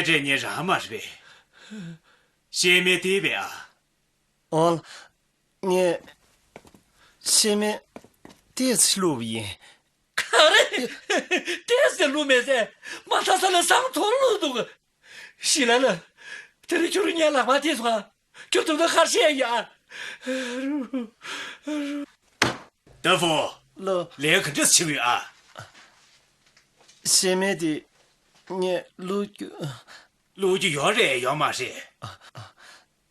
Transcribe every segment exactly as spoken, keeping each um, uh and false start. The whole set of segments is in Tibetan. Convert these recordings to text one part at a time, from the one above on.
རེད། ངས་རང་མ་རེད་པས། གཤེད་མའི་ལྟས་པས་ཨ། ཨོ། ངས་གཤེད་མའི་ལྟས་སུ་བླུགས་པ་ཡིན། ག་རེ། ལྟས་སུ་བླུགས་མེད་ཟེར། མ་ཐ་ས་ལ་ཟངས་མདོག་བླུགས་འདུག་ཞི་ལ་ལ། དེ་རིང་ཁྱོད་རང་ངའི་ལག་པར་ཐེབས་སོང་ཨ། ཁྱོད་དུང་དུ་ཁར་བཤད་ཡ། ཏ་ཧྥུ། ལོ། ལས་ག་འདྲས་བྱེད་ཀྱི་ཡོད་ཨ། གཤེད་མའི་དེ་ངས་བླུགས་རྒྱུ། བླུགས་རྒྱུ་ཡོད་རེད་ཡོད་མ་རེད།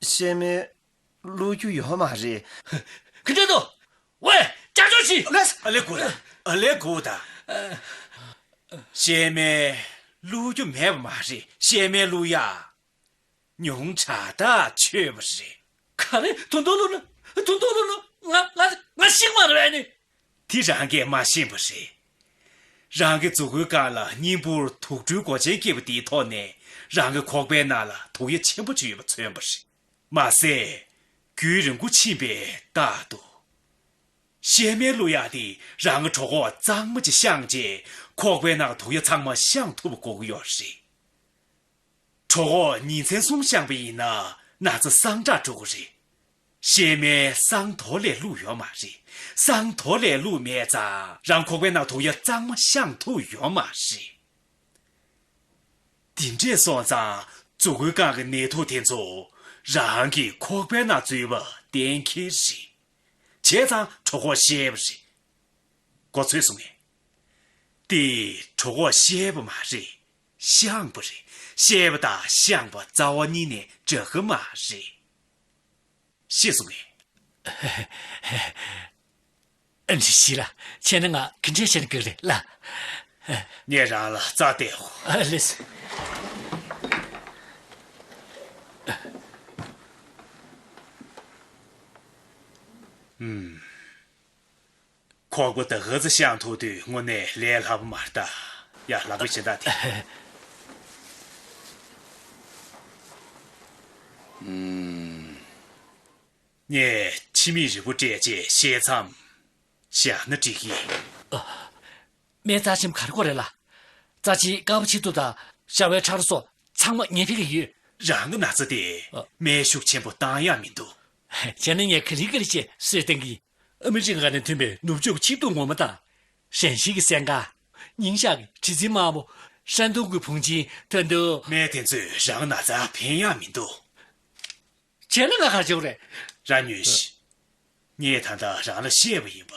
གཤེད་མའི་བླུགས་རྒྱུ་ཡོད་མ་རེད། ག་འདྲས་འདུག་ཝེ། ཅག་ཅོག་ཅི། ལེས། ཨ་ལེ་གུ་ད། ཨ་ལེ་གུ་ད། གཤེད་མའི་བླུགས་རྒྱུ་མེད་པ་མ་རེད། གཤེད་མའི་བླུགས་ཡ། ཉུང་དྲགས་ཐག་ཆོད་པ་རེད། ག་རེ། དུང་དུང་བླུགས་ནོ། དུང་དུང་བླུགས་ནོ། ང་ང་ང་ཤི་མ་རེད་ནི། དེ་རང་གིས་མ་ཤེས་པ་རེད། རང་གི་མཛུ་གུའི་སྒང་ལ་སྙིང་ཕུར་དུག་སྦྲུལ་མགོ་ཅན་སྐྱེས་པ་དེའི་ཐོག་ནས་རང་གི་ཁོག་པའི་ནང་ལ་དུག་ཡ་ཆེན་པོ་ཅིག་ཡོད་པ་མཚོན་པ་རེད། མ་ཟད། རྒྱུན་རིང་པོ་ཕྱིན་པའི་རྟགས་འདུག་གཤེད་མའི་བླུགས་ཡ་དེ་རང་གི་གྲོད་ཁོག་གཙང་མ་ཅིག་བཤངས་རྗེས་ཁོག་པའི་ནང་དུག་ཡ་ཚང་མ་བཤངས་ཐུབ་པ་དགོས་ཀྱི་ཡོད་རེད། གྲོད་ཁོག་ཉིན་མཚན་གསུམ་བཤངས་པ་ཡིན་ན་ན་ཚ་སངས་དྲག་འགྲོ་གི་རེད། གཤེད་མའི་ཟངས་མདོག་ལས་བླུགས་ཡོད་མ་རེད། ཟངས་མདོག་ལས་བླུགས་མེད་ཙང་རང་ཁོག་པའི་ནང་དུག་ཡ་གཙང་མ་བཤངས་ཐུབ་ཡོད་མ་རེད། དེ་འདྲས་སོང་ཙང་མཛུ་གུའི་སྒང་གི་ནད་དུག་དེ་ཚོ་རང་གི་ཁོག་པའི་ནང་འཛུལ་བ་གཏན་འཁེལ་རེད། བྱས་ཙང་གྲོད་ཁོག་བཤལ་བ་རེད། མགོ་ཚོས་སོང་ངས། དེ་གྲོད་ཁོག་བཤལ་བ་མ་རེད། བཤངས་པ་རེད། བཤལ་བ་དང་བཤངས་པ་རྩ་བ་ཉིད་ནས་འདྲ་གི་མ་རེད། ཤེས་སོང་ངས། ཨ་ནི་ཞི་ལ། ཁྱེད་ནི་ང་གི་འདྲས་བཤད་ནི་གི་རེད་ལ། ངས་རང་ལ་རྩ་གཏད་ཧོ། ཨ་ལེས། ཨུམ། ཁོག་པ་ད་ག་ཚོད་བཤངས་ཐུབ་དུས་དངོས་གནས་ལས་སླ་པོ་མ་རེད་ད། ཡ་ལག་པའི་སྦྱིན་བདག་དེ། ཨུམ། ངས་ཕྱི་མིག་རིལ་བུ་སྤྲད་རྗེས་བཤལ་མཚམས་བཞག་ན་འགྲིག་གི། སྨན་རྩ་ཆེན་པོ་ག་རེ་དགོས་རེད་ལ། རྩ་ཆེའི་དཀར་པོ་ཆིག་ཐུབ་དང་ཤ་བའི་ཁྲག་རོ་སོགས་ཚང་མ་ངས་ཕུལ་གྱི་ཡོད། རང་གི་ན་ཚ་དེ་ཨ། སྨན་ཤུགས་ཆེན་པོ་བཏང་ཡག་མི་འདུག་བྱས་ན་ངས་ག་ལེ་ག་ལེ་བྱས་གསོས་བཏང་གི། ཨ་མི་རི་ཀ་ནས་ཐོན་པའི་ནུབ་ཕྱོགས་ཆིག་ཐུབ་ངོ་མ་དང་། ཧྲན་ཞི་གི་སྲན་ཁ། ཉིང་ཞག་གི་དྲི་ཟིན་དམར་པོ། ཧྲན་ཏུང་གི་བུང་ཆིང་། ད་དུང་། སྨན་དེ་ཚོས་རང་ན་ཚ་ཕན་ཡག་མི་འདུག་བྱས་ན་ང་ག་རེ་བྱེད་དགོས་རེད། རང་ཉོན་ཞིག་ངས་ད་ལྟ་རང་ལ་བཤད་པ་ཡིན་པ།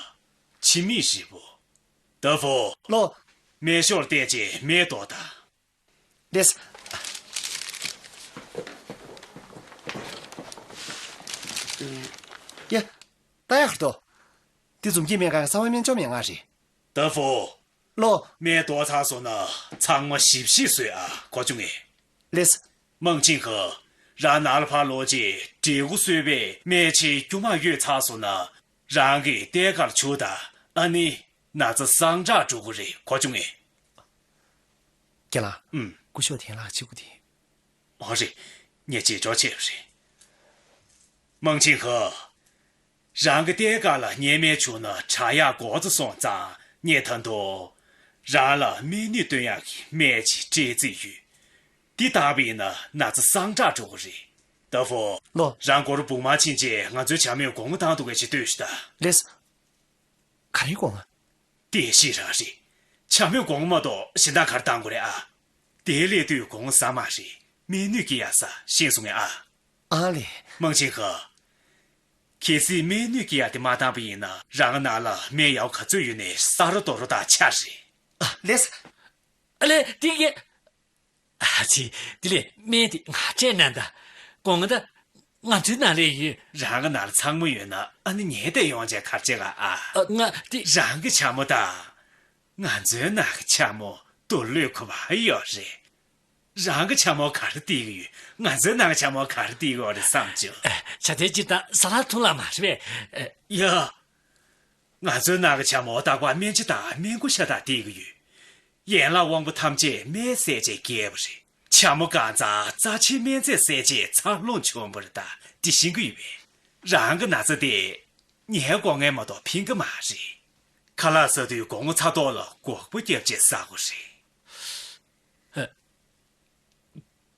ཕྱི་མིག་རིལ་བུ། ཏ་ཧྥུ། ལོ། སྨན་ཤོག་བལྟས་རྗེས་སྨན་ལྡོག་དང་། ལེས། ཡ། ད་ཡག་འདུག་འདི་འཛུམ་སྐྱིད་སྨན་ཁང་གསང་བའི་སྨན་བཅོས་སྨན་ཁང་རེད། ཏ་ཧྥུ། ལོ། སྨན་ལྡོག་ཚར་སོང་ན་ཚང་མ་ཞིབ་ཞིབ་བཟོས་ཨ། གོ་བྱུང་ངས། ལེས། མང་ཆིང་ཧེ། རང་ནང་ལ་ཕར་ལོག་རྗེས་འབྲས་བུ་གསོལ་བས་སྨན་ཆེན་དཀྱུས་མ་ཡོད་ཚར་སོང་ན། རང་གི་ལྟས་ཀར་བྱུགས་དང་། ཨ་ནི། ན་ཚ་སངས་དྲག་འགྲོ་གི་རེད། གོ་བྱུང་ངས། རྒན་ལགས། ཨུམ། སྐུ་ཞབས་དེ་ལགས་གཅིག་པུ་དེ། འོ་རེད། ངས་ཅིག་གྲོགས་བྱས་པ་རེད། མང་ཆིང་ཧེ། རང་གི་ལྟས་ཀ་ལ་ཉེས་མེད་བྱུང་ན་དྲག་ཡག་འགོ་ཚ་སོང་ཙང་ངས་ད་དུང་། རང་ལ་སྨན་ནུས་བཏོན་ཡག་གི་སྨན་ཅིག་སྤྲད་རྩིས་ཡོད། འདི་བཏང་པ་ཡིན་ན་ན་ཚ་སངས་དྲག་འགྲོ་གི་རེད། ཏ་ཧྥུ། ལོ། རང་སྒོ་རུ་སྦུག་མར་ཕྱིན་རྗེས་ང་ཚོའི་བྱ་མོས་སྒོ་ང་བཏང་འདུག་གས་ཅིག་ལྟོས་ཤིག་དང་། ལེས། ག་རེའི་སྒོ་ང་། དེ་ཤི་རང་རེད། བྱ་མོས་སྒོ་ང་མ་གཏོགས་གཞན་དག་ག་རེ་བཏང་དགོས་རེད་ཨ། དེ་སླེབས་དུས་སྒོ་ང་ཟ་མ་རེད། སྨན་ནུས་སྐྱེ་ཡག་ས་ཤེས་སོང་ངས་ཨ། ཨ་ལེ། མང་ཆེན་ཧ། གལ་སྲིད་སྨན་ནུས་སྐྱེ་ཡག་དེ་མ་བཏང་པ་ཡིན་ན་རང་གི་ནང་ལ་སྨན་ཡག་ག་ཚོད་ཡོད་ནའི་ས་རོ་རྡོ་རོ་དང་ཆ་རེད། ཨ་ལེས། ཨ་ལེ་དེ་གས། ཨ་ཙི། དེ་ལས་སྨན་དེ་ང་སྤྲད་གནང་དང་། སྒོ་ང་ད་ང་ཚོའི་ནང་ལ་ཡོད། རང་གི་ནང་ལ་ཚང་མ་ཡོད་ན་ཨ་ནི་ངས་དེ་ཡོང་བྱས་ག་རེ་བྱེད་ག་ཨ། ཨ། ང་དེ། རང་གི་བྱ་མོ་དང་། ང་ཚོའི་ནང་གི་བྱ་མོ་དུ་ལོས་གོ་བ་ཡོད་རེད། རང་གི་བྱ་མོ་ག་རེ་བལྟས་ཀྱི་ཡོད། ང་ཚོའི་ནང་གི་བྱ་མོ་ག་རེ་བལྟས་ཀྱི་ཡོད་རེད་བསམ་བྱུང་། ཨ། བྱ་དེ་སྤྱིར་བཏང་ཟ་ལ་འཐུང་ལ་མ་རེད་པས། ཨ། ཡ། ང་ཚོའི་ནང་གི་བྱ་མོ་རྟག་པར་སྨན་ལྕེ་དང་སྨན་ཁུ་ཤ་དང་བསྡད་ཀྱི་ཡོད། ཡན་ལག་དབང་པོ་ཐམས་ཅད་སྨན་བསད་རྗེས་རྒྱས་པ་རེད། བྱ་མོ་གང་ཚང་རྩ་ཆེའི་སྨན་རྫས་བསད་རྗེས་འཚར་ལོངས་བྱུང་བ་རེད་ད། དེ་ཤེས་ཀྱི་ཡོད་པས། རང་གི་ན་ཚ་དེ་ངའི་སྒོ་ངས་མ་གཏོགས་ཕན་གྱི་མ་རེད། ཁ་ལག་ཟ་དུས་སྒོ་ང་ཚ་ཐོག་ལ་སྒོག་པ་བརྒྱབ་རྗེས་ཟ་དགོས་རེད། ཧ།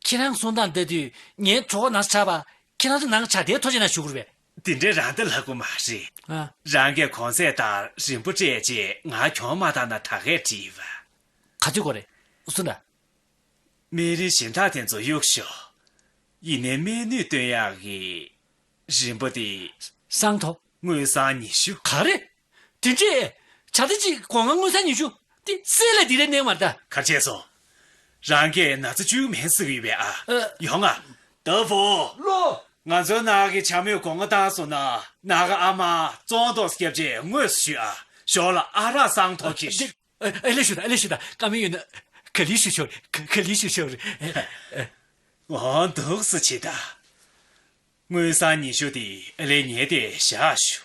ཁྱེད་རང་གསུང་སྟངས་ལྟ་དུས་ངའི་གྲོད་ཁོག་ནང་ཆགས་པ། ཁྱེད་རང་ཚོ་ནང་ཆ་དེའི་ཐོག་ཆེ་ན་ཞུ་དགོས་རེད་པས། དེ་འདྲའི་རང་བདེ་ལབ་དགོས་མ་རེད། ཨ། རང་གིས་གོང་ཚད་ལྟར་རིན་པོ་སྤྲད་རྗེས་ང་གྱོང་མ་བཏང་ན་ད་གས་བྲིས་པ། ག་ཚོད་དགོས་རེད། གསུངས་དང་། སྨན་རིན་གཞན་དག་དེ་ཚོ་གཡུག་ཞོག་ཡིན་ནའི་སྨན་ནུས་བཏོན་ཡག་གི་རིན་པ་དེ། སྲང་ཐོ། དངུལ་སྲང་ཉི་ཤུ། ག་རེ། དེ་འདྲས། བྱ་དེ་གཅིག་སྒོར་ང་དངུལ་སྲང་ཉི་ཤུ། དེ་སྲིད་ལ་དེ་རེ་གནས་མ་རེད་ད། ག་རེ་བྱས་སོང་། རང་གིས་ན་ཚ་བཅོས་མིན་ཟེར་གི་ཡོད་པས་ཨ། ཨ། ཡོང་ང་། ཏཱ་ཧྥུ། ལོ། ང་ཚོའི་ནང་གི་བྱ་མོས་སྒོར་ང་བཏང་སོང་ན་ནང་གི་ཨ་མ་བཙོང་དོགས་སྐྱབས་རྗེས་དངོས་སུ་ཞུས་ཨ། ཞོར་ལ་ཨ་རག་སྲང་ཐོ་ཁྱེར་ཤོག་ཨ། ཨ་ལས་ཞུ་ད། ཨ་ལས་ཞུ་ད། བཀའ་མོལ་ཡོད་ན་ག་ལེར་ཞུ་ཆོག་ག་ག་ལེར་ཞུ་ཆོག་རེད། ཨ། ཨ། འོ་འདུག་སེ་བྱེད་ད། དངུལ་སྲང་ཉི་ཤུ་དེ་ཨ་ལས་ཉལ་ཏེ་བཞག་ཞུ།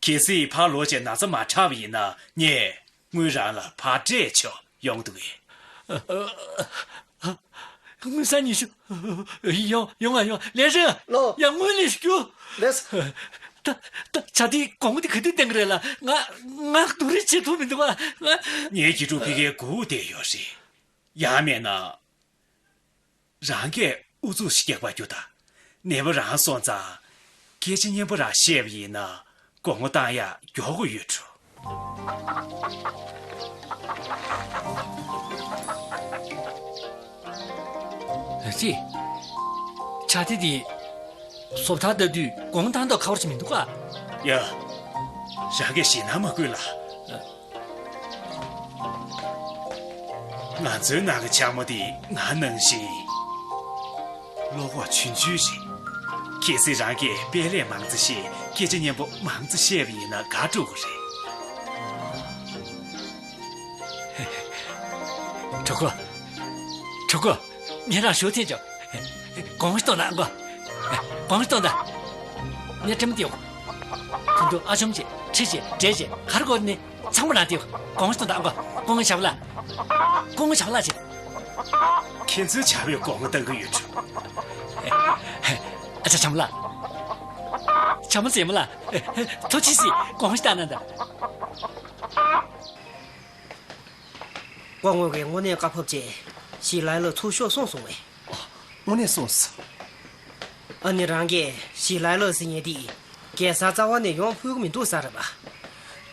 གལ་སྲིད་ཕར་ལོག་བྱས་ན་ཚ་མ་དྲག་པ་ཡིན་ན་ངས་དངུལ་རང་ལ་ཕར་སྤྲད་ཆོག་ཡོང་འདུག་གས། དངུལ་སྲང་ཉི་ཤུ། ཡོང་ཡོང་ང་ཡོང་། ལན་རེ། ལོ། ཡ་དངུལ་ལས་ཞུ། ལེས། ད་ད་བྱ་དེའི་སྒོར་མོ་དེ་ག་དུས་བཏང་གི་རེད་ལ། ང་ང་སྡུག་རུས་བྱེད་ཐུབ་མི་འདུག་ཨ། ང་། ངའི་དགེ་ཕྲུག་ཕ་གིར་སྒུག་བསྡད་ཡོད་རེད། ཡང་མེད་ན། རང་གིས་ཨུ་ཚུགས་ཤིག་རྒྱག་པར་རྒྱུགས་དང་། ནད་པ་རང་སོང་ཙང་། སྐད་ཆ་སྙན་པོ་རང་བཤད་པ་ཡིན་ན་སྒོར་མོ་བཏང་ཡག་མགྱོགས་པོ་ཡོད་འགྲོ། ཨ་ཙི། བྱ་དེ་དེ། བཟོ་ལྟ་ལྟ་དུས་སྒོར་མོ་བཏང་མདོག་ཁ་པོ་ཞིག་མི་འདུག་ག་ཡ། རང་གིས་ཞེད་སྣང་མ་དགོས་ལ། ང་ཚོའི་ནང་གི་ཆག་མོ་དེ་ང་ནང་བཞིན་བློ་ཁོག་ཆུང་ཆུང་རེད། གལ་སྲིད་རང་གིས་དཔེ་ལས་མང་ཙམ་བཤད། སྐད་ཆ་སྙན་པོ་མང་ཙམ་བཤད་པ་ཡིན་ན་དགའ་འགྲོ་གི་རེད། གྲོགས་པོ། གྲོགས་པོ། ངས་རང་ཞོ་ཐེངས་ཅོ། དགོངས་ཞུ་གཏོང་དང་གོ། དགོངས་ཞུ་གཏོང་དང་། ངས་ཁྲིམས་ཏེ་ཡོད། དུང་དུ་ཨ་ཆོམ་ཅེ་ཁྲི་ཅེ་འདྲེ་ཅེ་གར་གོ་ནི་ཚང་མ་རང་ཏེ་ཡོད། དགོངས་ཞུ་གཏོང་དང་གོ། སྐུ་ངོ་ཞབས་ལ། སྐུ་ངོ་ཞབས་ལ་ཅེ། ཁྱེད་ཚོའི་བྱ་བའི་སྒོ་ང་གཏང་གི་ཡོད་ཆུ། ཨ་ཅག་བྱམས་ལ། བྱམས་ཟེ་མོ་ལ། ཐུགས་རྗེ་ཆེ། དགོངས་ཞུ་གཏང་གནང་དང་། སྐུ་ངོ་གིས་དངོས་གནས་བཀའ་ཕབ་རྗེས་ཞི་ལའི་ལ་ཚུར་ཤོག་གསུངས་སོང་བས། དངོས་གནས་གསུངས་སོང་། ཨ་ནི་རང་གིས་ཞི་ལའི་ལ་ཟེར་མཁན་དེ་རྒྱལ་སར་རྩ་བ་ནས་ཡོང་ཕོད་ཀྱི་མི་འདུག་ས་རེད་པ།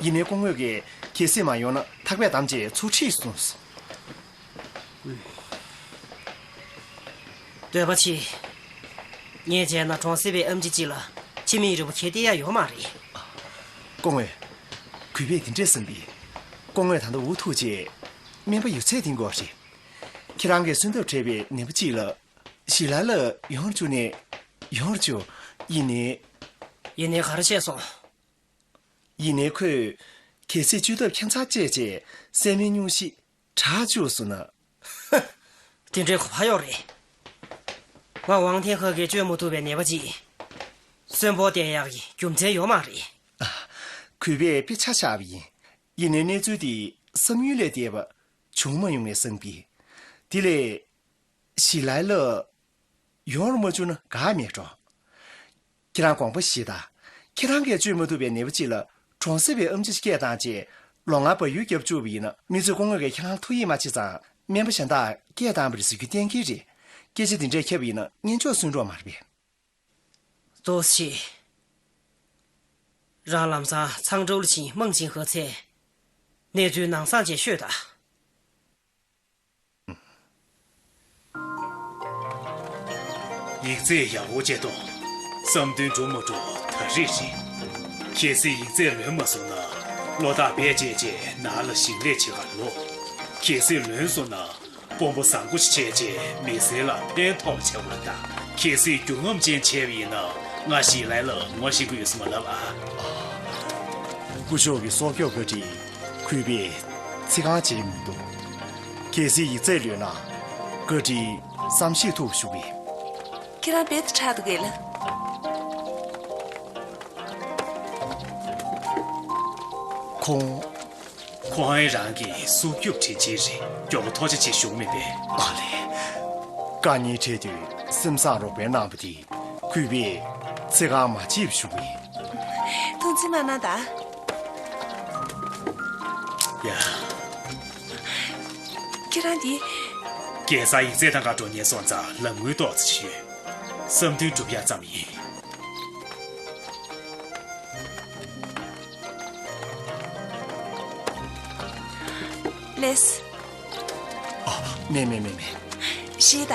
ཡིན་ནའི་སྐུ་ངོ་གིས་གལ་སྲིད་མ་ཡོང་ན་ཐག་པས་བསྡམས་རྗེས་ཚུར་ཁྲིད་གསུངས་སོང་། འདོད་པ་ཆེ། ངས་བྱས་ན་གྲོང་གསེབ་པའི་ཨེམ་ཆི་གཅིག་ལ་ཁྱིམ་མི་རིན་པོ་ཁྱེར་བསྡད་ཡ་ཡོད་མ་རེད། སྐུ་ངོ། གུས་པས་དེ་འདྲས་གསུངས་པས། སྐུ་ངོས་ད་ལྟ་འུ་ཐུག་རྗེས་སྨན་པ་ཡོད་ཚད་འདིང་དགོས་རེད། ཁྱེད་རང་གིས་གསོན་ཐབས་བྲལ་བའི་ནད་པ་གཅིག་ལ། ཞི་ལའི་ལ་ཡོང་བཅུག་ནས། ཡོང་བཅུག་ཡིན་ནའི། ཡིན་ནའི་ག་རེ་བྱས་སོང་། ཡིན་ནའི་ཁོས་གལ་སྲིད་བཅོས་ཐབས་ཁྱད་མཚར་སྤྲད་རྗེས་སྲན་མའི་སྙུང་གཞི་དྲག་བཅུག་སོང་ན། དེ་འདྲའི་གོ་བ་ཡོད་རེད། ང་ཝང་ཐེན་ཧེ་གིས་བཅོས་མ་ཐུབ་པའི་ནད་པ་གཅིག་གསོན་པོ་བསྡད་ཡག་གི་རྒྱུ་མཚན་ཡོད་མ་རེད། གུས་པས་དཔེ་ཆ་བཞག་པ་ཡིན། ཡིན་ནའི་གནས་ཚུལ་འདི་བསམ་ཡུལ་ལས་འདས་པ་བྱུང་མ་ཡོང་ངས་བསམ་གི། དེ་ལས། ཞི་ལའི་ལ། ཡོང་རུ་མ་བཅུག་ན་དགའ་མེད་འགྲོ། ཁྱེད་རང་དགོངས་པ་བཞེས་དང་། ཁྱེད་རང་གིས་བཅོས་མ་ཐུབ་པའི་ནད་པ་གཅིག་ལ་གྲོང་གསེབ་པའི་ཨེམ་ཆི་ཞིག་སྐད་བཏང་རྗེས་ལོ་ལྔ་བལ་ཡུལ་བརྒྱབ་བཅུག་པ་ཡིན་ན་མི་ཚོས་སྐུ་ངོ་གིས་ཁྱེད་རང་ཐུགས་ཡིད་མ་ཆེས་ཙང་སྨན་པ་གཞན་དག་སྐད་བཏང་བ་རེད་ཟེར་རྒྱུ་གཏན་འཁེལ་རེད། སྐད་ཆ་འདི་འདྲས་ཁྱབ་པ་ཡིན་ན་སྙན་ཅོག་སུན་འགྲོ་མ་རེད་པས། ཏོག་ཙམ། རང་ལམ་སང་ཚང་ཀྲོའུ་ལ་ཕྱིན་མང་ཆིང་ཧེ་ཚེ། གནས་ཚུལ་ནང་སང་བཅས་ཤོད་དང་། ཡིག་ཚད་ཡག་པོ་བྱས་དང་། བསམ་དོན་འགྲུབ་མ་འགྲུབ་ད་རེས་རེད། གལ་སྲིད་ཡིག་ཚད་ལོན་མ་སོང་ན་བློ་ཐག་རྦད་བཅད་རྗེས་ནང་ལ་ཞིང་ལས་བྱེད་གར་ལོག་གལ་སྲིད་ལོན་སོང་ན་དཔོན་པོ་བཟང་པོ་ཞིག་བྱས་རྗེས་མི་སེར་ལ་ཕན་ཐོགས་བྱ་བར་གདའ། གལ་སྲིད་རྒྱུ་ངོམ་ཅན་བྱས་པ་ཡིན་ན་ང་ཞི་ལའི་ལ་ངོ་ཤེས་ཀྱི་ཡོད་ས་མ་ལབ་ཨ། སྐུ་ཞབས་ཀྱི་སྲོག་སྐྱོབ་བཀའ་དྲིན། གུས་པས་ཚིག་རྐང་བྱེད་མི་འདུག་གལ་སྲིད་ཡིག་ཚད་ལོན་ན། བཀའ་དྲིན་བསམ་ཤེས་ཐུབ་ཞུ་གི། ཁྱེད་རང་རྦད་དེ་ཁྲག་འདུག་གས་ལ། ཁོང་། ཁོང་ཨེ་རང་གི་སྲོག་སྐྱོབ་དྲིན་ཆེན་རེད། མགྱོགས་པོ་ཐུགས་རྗེ་ཆེ་ཞུ་མི་པས། ཨ་ལས། དཀའ་ངལ་འཕྲད་དུས་སེམས་བཟང་རོགས་ཕན་གནང་བ་དེ། གུས་པས་ཚེ་གང་མ་བརྗེད་པ་ཞུ་གི། ཐུགས་རྗེ་མ་གནང་ད། ཡ། ཁྱེད་རང་འདི། རྒྱལ་སར་ཡིག་ཚད་ཐང་ག་འགྲོ་ཉེན་སོང་ཙང་ལམ་སྔོན་ཏོག་ཙམ་ཞུས། བསམ་འདུན་འགྲུབ་ཡག་ཙམ་ཡིན། ལེས། ཨ། མེད་མེད་མེད་མེད། ཤེས་ད།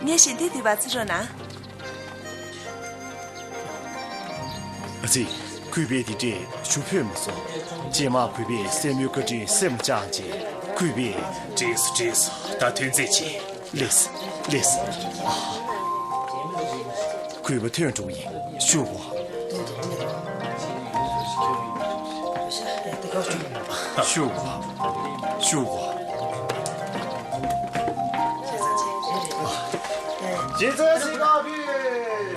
ངས་ཞལ་འདེབས་འདི་བ་བརྩི་རོགས་གནང་། ཨ་ཙི། གུས་པས་དེ་འདྲས་ཞུ་ཕོད་མ་སོང་། རྗེས་མ་གུས་པས་སྲས་མོའི་བཀའ་དྲིན་སེམས་བཅངས་རྗེས་གུས་པས། འགྲིགས་སོ་འགྲིགས་སོ། ད་ཐོན་རྩེད་བྱེད། ལེས། ལེས། ཨ། གུས་པ་ཐོན་འགྲོ་གི་ཡིན། བཞུགས་གོ། བཞུགས་གོ། བཞུགས་གོ། རྗེ་བཙུན་སྲིད་པ་ཕུལ།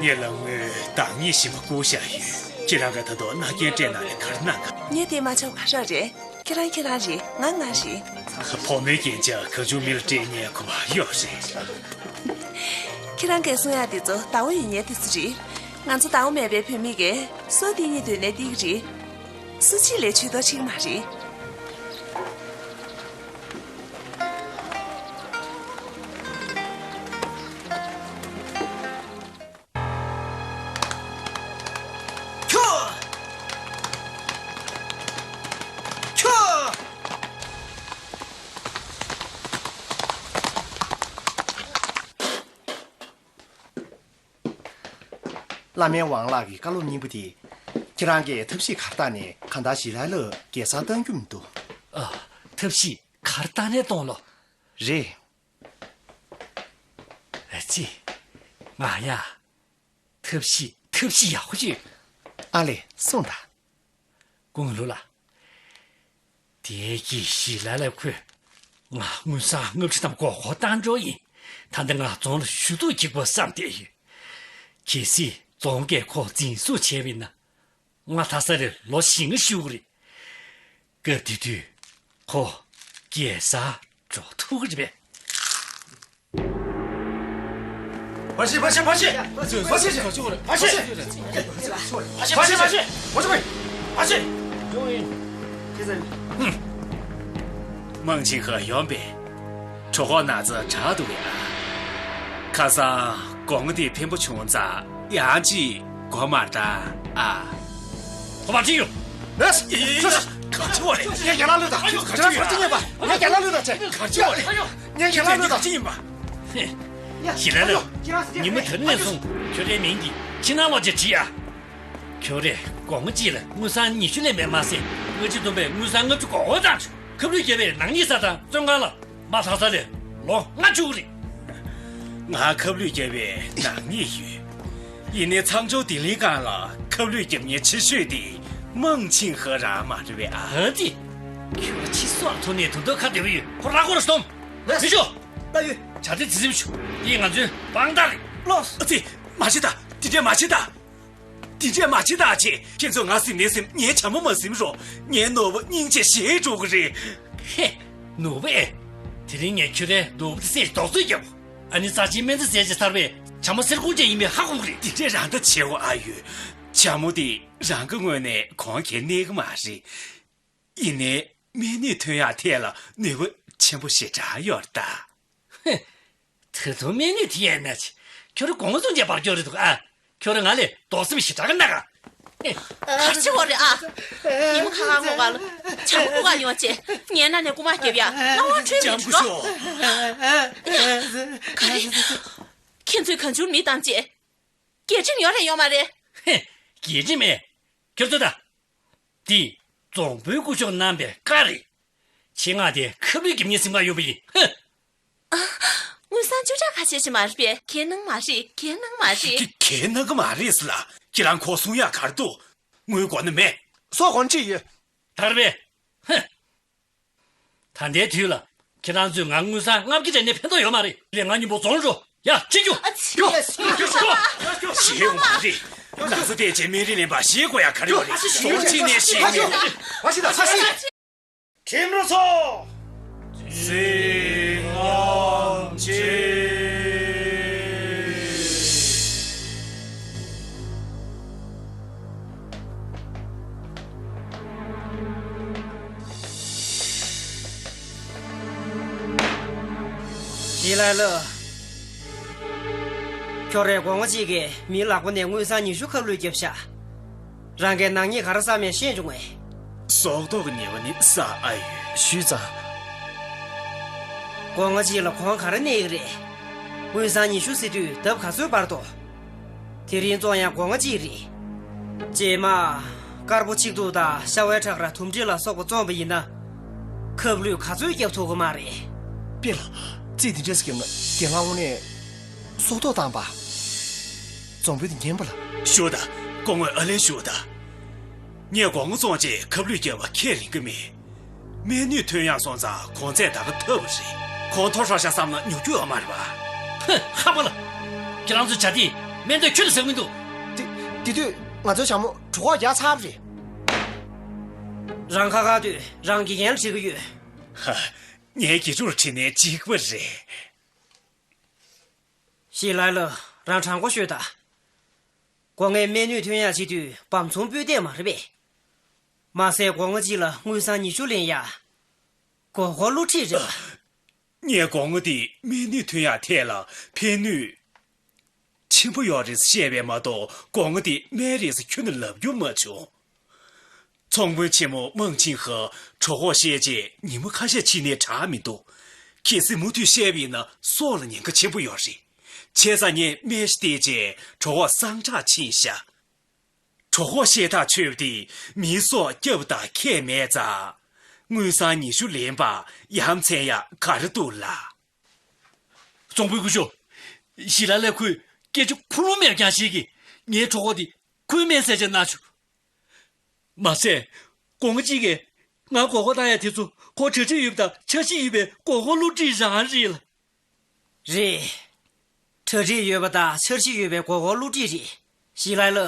ངས་ལམ་སྔོན་བདག་ཉིད་བཞིན་པ་བསྐུར་བཞག་ཡོད། ཁྱེད་རང་ག་ད་དུང་མནའ་སྐྱེལ་སྤྲད་གནང་ལས་ག་རེ་གནང་ག། ངས་དེ་མ་ཆོག་ག་རང་རེད། ཁྱེད་རང་ཁྱེད་རང་རེད། ང་ང་རེད། བུ་མོའི་རྒྱན་ཆ་གང་བྱུང་མི་ལ་སྤྲད་མཁན་ཁོ་མ་གཡོག་རེད། ཁྱེད་རང་གིས་གསུང་ཡག་དེ་ཚོ་ཟླ་བོ་ཡོད་མཁན་དེ་ཚོ་རེད། ང་ཚོ་ཟླ་བོ་མེད་པའི་བུད་མེད་ཀྱིས་སོ་དེ་གཉིས་འདོད་ནས་འདི་གི་རེད། སུ་གཅིག་ལས་ཇུས་གཏོགས་བྱེད་ཀྱི་མ་རེད། ཁྱོ། ཁྱོ། བླ་མའི་དབང་ལག་གི་བཀའ་སློབ་སྙིང་པོ་དེ། ཁྱེད་རང་གིས་ཐབས་ཤེས་གར་བཏང་ནས་གང་ལྟར་ཞི་ལ་ལ་རྒྱལ་སར་གཏང་རྒྱུ་མི་འདུག་ཨ། ཐབས་ཤེས་གར་བཏང་ནས་གཏོང་ལོ། རེད། ཨ་ཙི། ང་ཡ། ཐབས་ཤེས་ཐབས་ཤེས་ཡག་པོ་ཅིག་ཨ་ལེ་གསུངས་དང་། ཀུང་ལུ་ལ། དེའི་གི་ཞི་ལ་ལ་ཁོས་ང་དངུལ་སྲང་ལྔ་བཅུ་ཙམ་མགོ་སྐོར་བཏང་འགྲོ་ཡིན། ད་ལྟ་ང་རྫོང་ལ་ཞུ་གཏུག་བྱེད་དགོས་བསམ་བསྡད་ཡོད། གལ་སྲིད་རྫོང་གིས་ཁོ་འཛིན་བཟུང་བྱས་པ་ཡིན་ན། ང་ད་ས་རེ་ལོ་བཞི་ལྔ་བཞུགས་ཀྱི་རེད། སྐབས་དེ་དུས་ཁོ་རྒྱལ་སར་འགྲོ་ཐུབ་ཀྱི་རེད་པས། ཕར་ཕྱིན། ཕར་ཕྱིན། ཕར་ཕྱིན། ཕར་ཕྱིན། ཕར་ཕྱིན། ཕར་ཕྱིན། ཕར་ཕྱིན། ཕར་ཕྱིན། ཕར་ཕྱིན། ཕར་ཕྱིན། ཧུམ། མང་ཆིང་ཧེ་ཡོང་པས། གྲོད་ཁོག་ན་ཚ་དྲག་འདུག་གས་ཨ། ཁ་སང་སྒོ་ང་དེ་འཕེན་པོ་བྱུང་ཙང་ཡང་ཅིག་སྒོ་མར་བཏང་ཨ། ཁོ་པ་ཁྲིད་ཡོང་། ཨེ། ག་ཚོད་རེད། ངས་རྒྱ་ལ་ལོས་དང་། ཁྱོད་ག་ཚོད་ཡོད་རེད། ངས་རྒྱ་ལ་ལོས་དང་བྱས། ག་ཚོད་རེད། ངས་རྒྱ་ལ་ལོས་དང་། ཁྱེད་ཡིན་པ། ཞི་ལ་ལ། ཉི་མ་དེ་རིང་ནས་བཟུང་ཁྱོད་རའི་མིང་གི་ཕྱི་ནང་དབང་ཆ་བྲིས་ཨ། ཁྱོད་རས་སྒོ་ང་གཅིག་ལ་དངུལ་སྲང་ཉི་ཤུ་ལས་མེད་མ་ཟད། སྔ་ཕྱི་བསྡོམས་པས་དངུལ་སྲང་ལྔ་བཅུ་གོ་གོ་བཏང་བྱུང་། ཁབ་ལུད་བརྒྱབ་པའི་ནག་ཉེས་བསགས་དང་བཙོན་ཁང་ལ་མ་ཐག་ཚ་ལས་ལོ་ལྔ་བཅུ་རེད། ང་ཁབ་ལུད་བརྒྱབ་པའི་ནག་ཉེས་ཡོད། ཡིན་ནའི་མཚམས་སྦྱོར་བདེ་ལེགས་སྒང་ལ་ཁབ་ལུད་རྒྱབ་མཁན་ཆེ་ཤོས་དེ་མང་ཆིང་ཧེ་རང་མ་རེད་པས་ཨ། ཨ་ཙི། ཁྱོད་ཕྱི་སོར་ཐོན་ནས་དུང་དུང་ཁ་བདེ་པོ་ཡོད། ཁོ་ར་ཁོ་ར་སྟོང་། མི་ཤོག་ལྟ་ཡོད། བྱ་དེ་དེ་ཚིམ་ཤོག་འདི་ང་ཚོའི་དཔང་རྟགས་རེད། ལོས། ཨ་ཙི། མ་བྱེད་ད། དེ་འདྲས་མ་བྱེད་ད། དེ་འདྲས་མ་བྱེད་ད་ཅེས། ཁྱེད་ཚོས་ང་ཟིན་ནའི་ཟིན། ངའི་བྱ་མོ་མ་ཟིན་རོགས། ངའི་ནོར་བུ་སྙིང་རྗེ་ཞེ་དྲག་གི་རེད། ཧེ། ནོར་བུ་ཨེ། དེ་རིང་ངས་ཁྱོད་རའི་ནོར་བུ་དེ་བསད་རྡོག་རྫིས་བརྒྱབ། ཨ་ནི་རྩ་ཆེའི་སྨན་རྩྭ་ཟས་ཅིག་ཚར་བས་བྱ་མོ་སེར་ཁུང་ཅན་ཡིན་པའི་ཧ་གོ་གི་རེད། དེ་འདྲས་རང་ད་བྱེད་འོ་ཨ་ཡོད། བྱ་མོ་དེ་རང་གི་ངོས་ནས་གོང་ཁེ་གནས་གི་མ་རེད། ཡིན་ནའི་སྨན་ནུས་ཐོན་ཡག་ཐད་ལ་ནུས་པ་ཆེན་པོ་ཞེ་དྲག་ཡོད་རེད་ད། ཧེ། ད་དུང་སྨན་ནུས་དེ་ཡིན་ན་ཅི། ཁྱོད་རང་གོང་སུ་མཇལ་བར་སྐྱོར་རེད་འདུག་ཨ། ཁྱོད་རང་ང་ལས་རྡོག་སེམས་ཞེ་དྲག་གི་ན་ག། ཧེ། ག་རེ་བྱེད་འོ་རེད་ཨ། ཉི་མ་ཁ་ཁ་ངོ་ག་ལ་བྱ་མོ་ཁུ་ག་ཡོང་བྱས་ངའི་ནང་ནས་རྐུ་མ་རྒྱབ་ཡ་ང་དབང་ཁྲོད་མེད་འགྲོ། ཡ། ག་རེ། ཁྱེད་ཚོས་གང་བྱུང་མི་བཏང་བྱས། རྒྱལ་ཁྲིམས་ཡོད་རེད་ཡོད་མ་རེད། ཧེ། རྒྱལ་ཁྲིམས་མེད། ཁྱོད་ཚོ་ད། འདི། རྫོང་དཔོན་སྐུ་ཞབས་གནང་བའི་བཀའ་རེད། ཆེད་མངགས་དེ་ཁབ་ལུད་རྒྱབ་མཁན་ཟིན་པ་ཡོད་པ་ཡིན། ཧུ། ཨ། དངུལ་སྲང་བཅུ་ཕྲག་ཁ་ཤས་ཤིག་མ་རེད་པས། ཁས་གནང་མ་རེད། ཁས་གནང་མ་རེད། ཁས་གནང་གི་མ་རེད་ཟེར་ལ། ཁྱེད་རང་ཁོ་གསུང་ཡག་ག་རེ་འདུག་དངུལ་དགོས་ན་མེད། སོགས་གོན་ཅི་ཡོད། ད་རེད་པས། ཧུ། ད་ལྟའི་དུས་ལ་ཁྱེད་རང་ཚོས་ང་དངུལ་སྲང་ལྔ་བརྒྱ་སྤྲད་ནས་ཕན་ཐོགས་ཡོད་མ་རེད། ལས་ང་མཉམ་པོ་རྫོང་འགྲོ། ཡ། ཁྲིད་རྒྱུ། ཨ་ཙི། ཞེད་ཡོང་མ་རེད། ང་ཚོ་བལྟས་བྱས་སྨན་རིན་ལེན་པ་ཞེད་དགོས་ཡ་ག་རེ་ཡོད་རེད། རྫོང་ཕྱི་ནས་ཞེད་མེད། ཁྲིམས་ར་ཚོ། འཛིན་དབང་ཆེ། ཞི་ལའི་ལོ། ཁྱོད་རའི་སྒོ་ང་གཅིག་གིས་མིའི་ལག་པ་ནས་དངུལ་སྲང་ཉི་ཤུ་ཁབ་ལུད་བརྒྱབ་ཤག་རང་གིས་ནག་ཉེས་ག་རེ་བསགས་མེད་ཤེས་བྱུང་ངས། སྲོག་ཐོག་གི་ཉེས་པ་ནི་བསགས་ཨ་ཡོད། ཞུས་ཙང་། སྒོ་ང་གཅིག་ལ་གོང་ག་རེ་གནས་ཡོད་རེད། དངུལ་སྲང་ཉི་ཤུ་ཟེར་དུས་ལྡབ་ག་ཚོད་འབར་འདུག་དེ་རིང་བཙོང་ཡག་སྒོ་ང་གཅིག་རེད། རྗེས་མ། དཀར་པོ་ཆིག་ཐུབ་དང་ཤ་བའི་ཁྲག་ར་དུམ་སྒྲིལ་ལ་སོགས་པ་བཙོངས་པ་ཡིན་ན། ཁབ་ལུད་ག་ཚོད་བརྒྱབ་ཐུབ་ཀྱི་མ་རེད། དཔེ་ལ། རྩིས་འདི་འདྲས་བརྒྱབ་ན་རྒན་ལགས་དངོས་གནས་སྲོག་ཐོག་བཏང་པ། རྫོང་དཔོན་དེ་ཉན་པ་ལ། ཞུ་ད། སྐུ་ངོ་ཨ་ལན་ཞུ་ད། ངས་སྒོ་ང་བཙོངས་རྗེས་ཁབ་ལུད་བརྒྱབ་པ་ཁས་ལེན་གྱི་མེད། སྨན་ནུས་ཐོན་ཡག་སོང་ཙང་གོང་ཚད་ད་ག་ཐོབ་པ་རེད། གོང་མཐོ་ཤོག་ཤག་བསམ་ན་ཉོ་རྒྱུ་ཡོད་མ་རེད་པ། ཧུ། ཧ་པ་ལ། ཁྱེད་རང་ཚོའི་བྱ་དེ་སྨན་དོན་ཁྱོན་ནས་ཟ་གི་མི་འདུག་དེ་དེ་དུས་ང་ཚོའི་བྱ་མོ་གྲོད་ཁོག་རྒྱགས་ཚར་བ་རེད། རང་ཁ་ཁ་དུས་རང་དགེ་རྒན་ལ་དྲི་གི་ཡོད། ཧ། ངའི་དགེ་ཕྲུག་ལ་དྲིས་ནའི་འགྲིག་པ་རེད། ཞི་ལའི་ལོ། རང་དྲང་པོ་ཤོད་ད། སྒོ་ངའི་སྨན་ནུས་ཐོན་ཡག་བྱེད་དུས་བམ་ཚོང་སྤུས་ལྡན་མ་རེད་པས། མ་ཟད་སྒོ་ང་གཅིག་ལ་དངུལ་སྲང་ཉི་ཤུ་ལེན་ཡག་སྒོར་སྒོར་བསླུ་བྲིད་རེད་པ། ངས་སྒོ་ང་འདི་སྨན་ནུས་ཐོན་ཡག་ཐད་ལ་ཕན་ནུས་ཆེན་པོ་ཡོད་རེད་བཤད་པས་མ་གཏོགས་སྒོ་ང་འདི་སྨན་རེད་ཟེར་ཁྱོན་ནས་ལབ་རྒྱུ་མ་བྱུང་། ཚོང་དཔོན་ཆེན་མོ་མང་ཆིང་ཧེ་གྲོད་ཁོག་བཤལ་རྗེས་ཉིན་མོ་ཁ་ཤས་ཕྱིན་ནའི་དྲག་མི་འདུག་གལ་སྲིད་མུ་མཐུད་བཤལ་བ་ཡིན་ན་སྲོག་ལ་ཉེན་ཁ་ཆེན་པོ་ཡོད་རེད། བྱས་ཙང་ངས་སྨན་ཞིག་བལྟས་རྗེས་གྲོད་ཁོག་སངས་དྲག་ཕྱིན་ཤག་གྲོད་ཁོག་བཤལ་ཐག་ཆོད་པ་དེ་མིའི་སྲོག་སྐྱབས་དང་ཁྱད་མེད་ཙང་། དངུལ་སྲང་ཉི་ཤུ་ལེན་པ་ཡ་མཚན་ཡག་ག་རེ་འདུག་ལགས། རྫོང་དཔོན་སྐུ་ཞབས། ཞི་ལའི་ལོས་ཁོས་སྐད་ཆ་ཁུངས་ལུང་མེད་པ་རྐྱང་བཤད་ཀྱིས་ངའི་གྲོད་ཁོག་དེ་ཁོའི་སྨན་བཟས་བྱས་ན་ཆོག་མ་ཟད། སྒོ་ང་གཅིག་གིས་ང་སྒོར་སྒོར་བཏང་ཡག་དེ་ཚོ་ཁོ་གྲ་སྒྲིག་ཡོད་པ་དང་འཆར་གཞི་ཡོད་པའི་སྒོར་སྒོར་བསླུ་བྲིད་རང་རེད་ལ། རེད། གྲ་སྒྲིག་ཡོད་པ་དང་འཆར་གཞི་ཡོད་པའི་སྒོར་སྒོར་བསླུ་བྲིད་རེད། ཞི་ལའི་ལོ།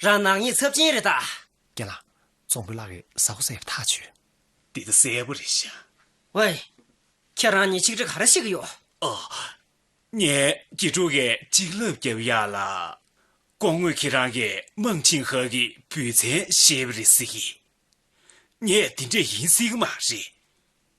རང་ནག་ཉེས་ཚབས་ཆེན་རེད་ད། རྒན་ལགས། རྫོང་དཔོན་ལགས་ཀྱིས་ཟ་ཁུ་ཟས་པ་ཐག་ཆོད། འདི་ད་གསལ་པོ་རེད་ཤག་ཝེ། ཁྱེད་རང་གཉིས་ཆིག་སྒྲིལ་ག་རེ་བྱེད་ཀྱི་ཡོད། ཨོ། ངས་དགེ་ཕྲུག་གིས་གཅིག་ལབ་རྒྱབ་ཡག་ལ། སྐུ་ངོ་ཁྱེད་རང་གིས་མང་ཆིང་ཧེ་གི་བུ་ཚན་བཞེས་པ་རེད་ཟེར་གི། ངས་དེ་འདྲས་ཡིན་སྲིད་གི་མ་རེད།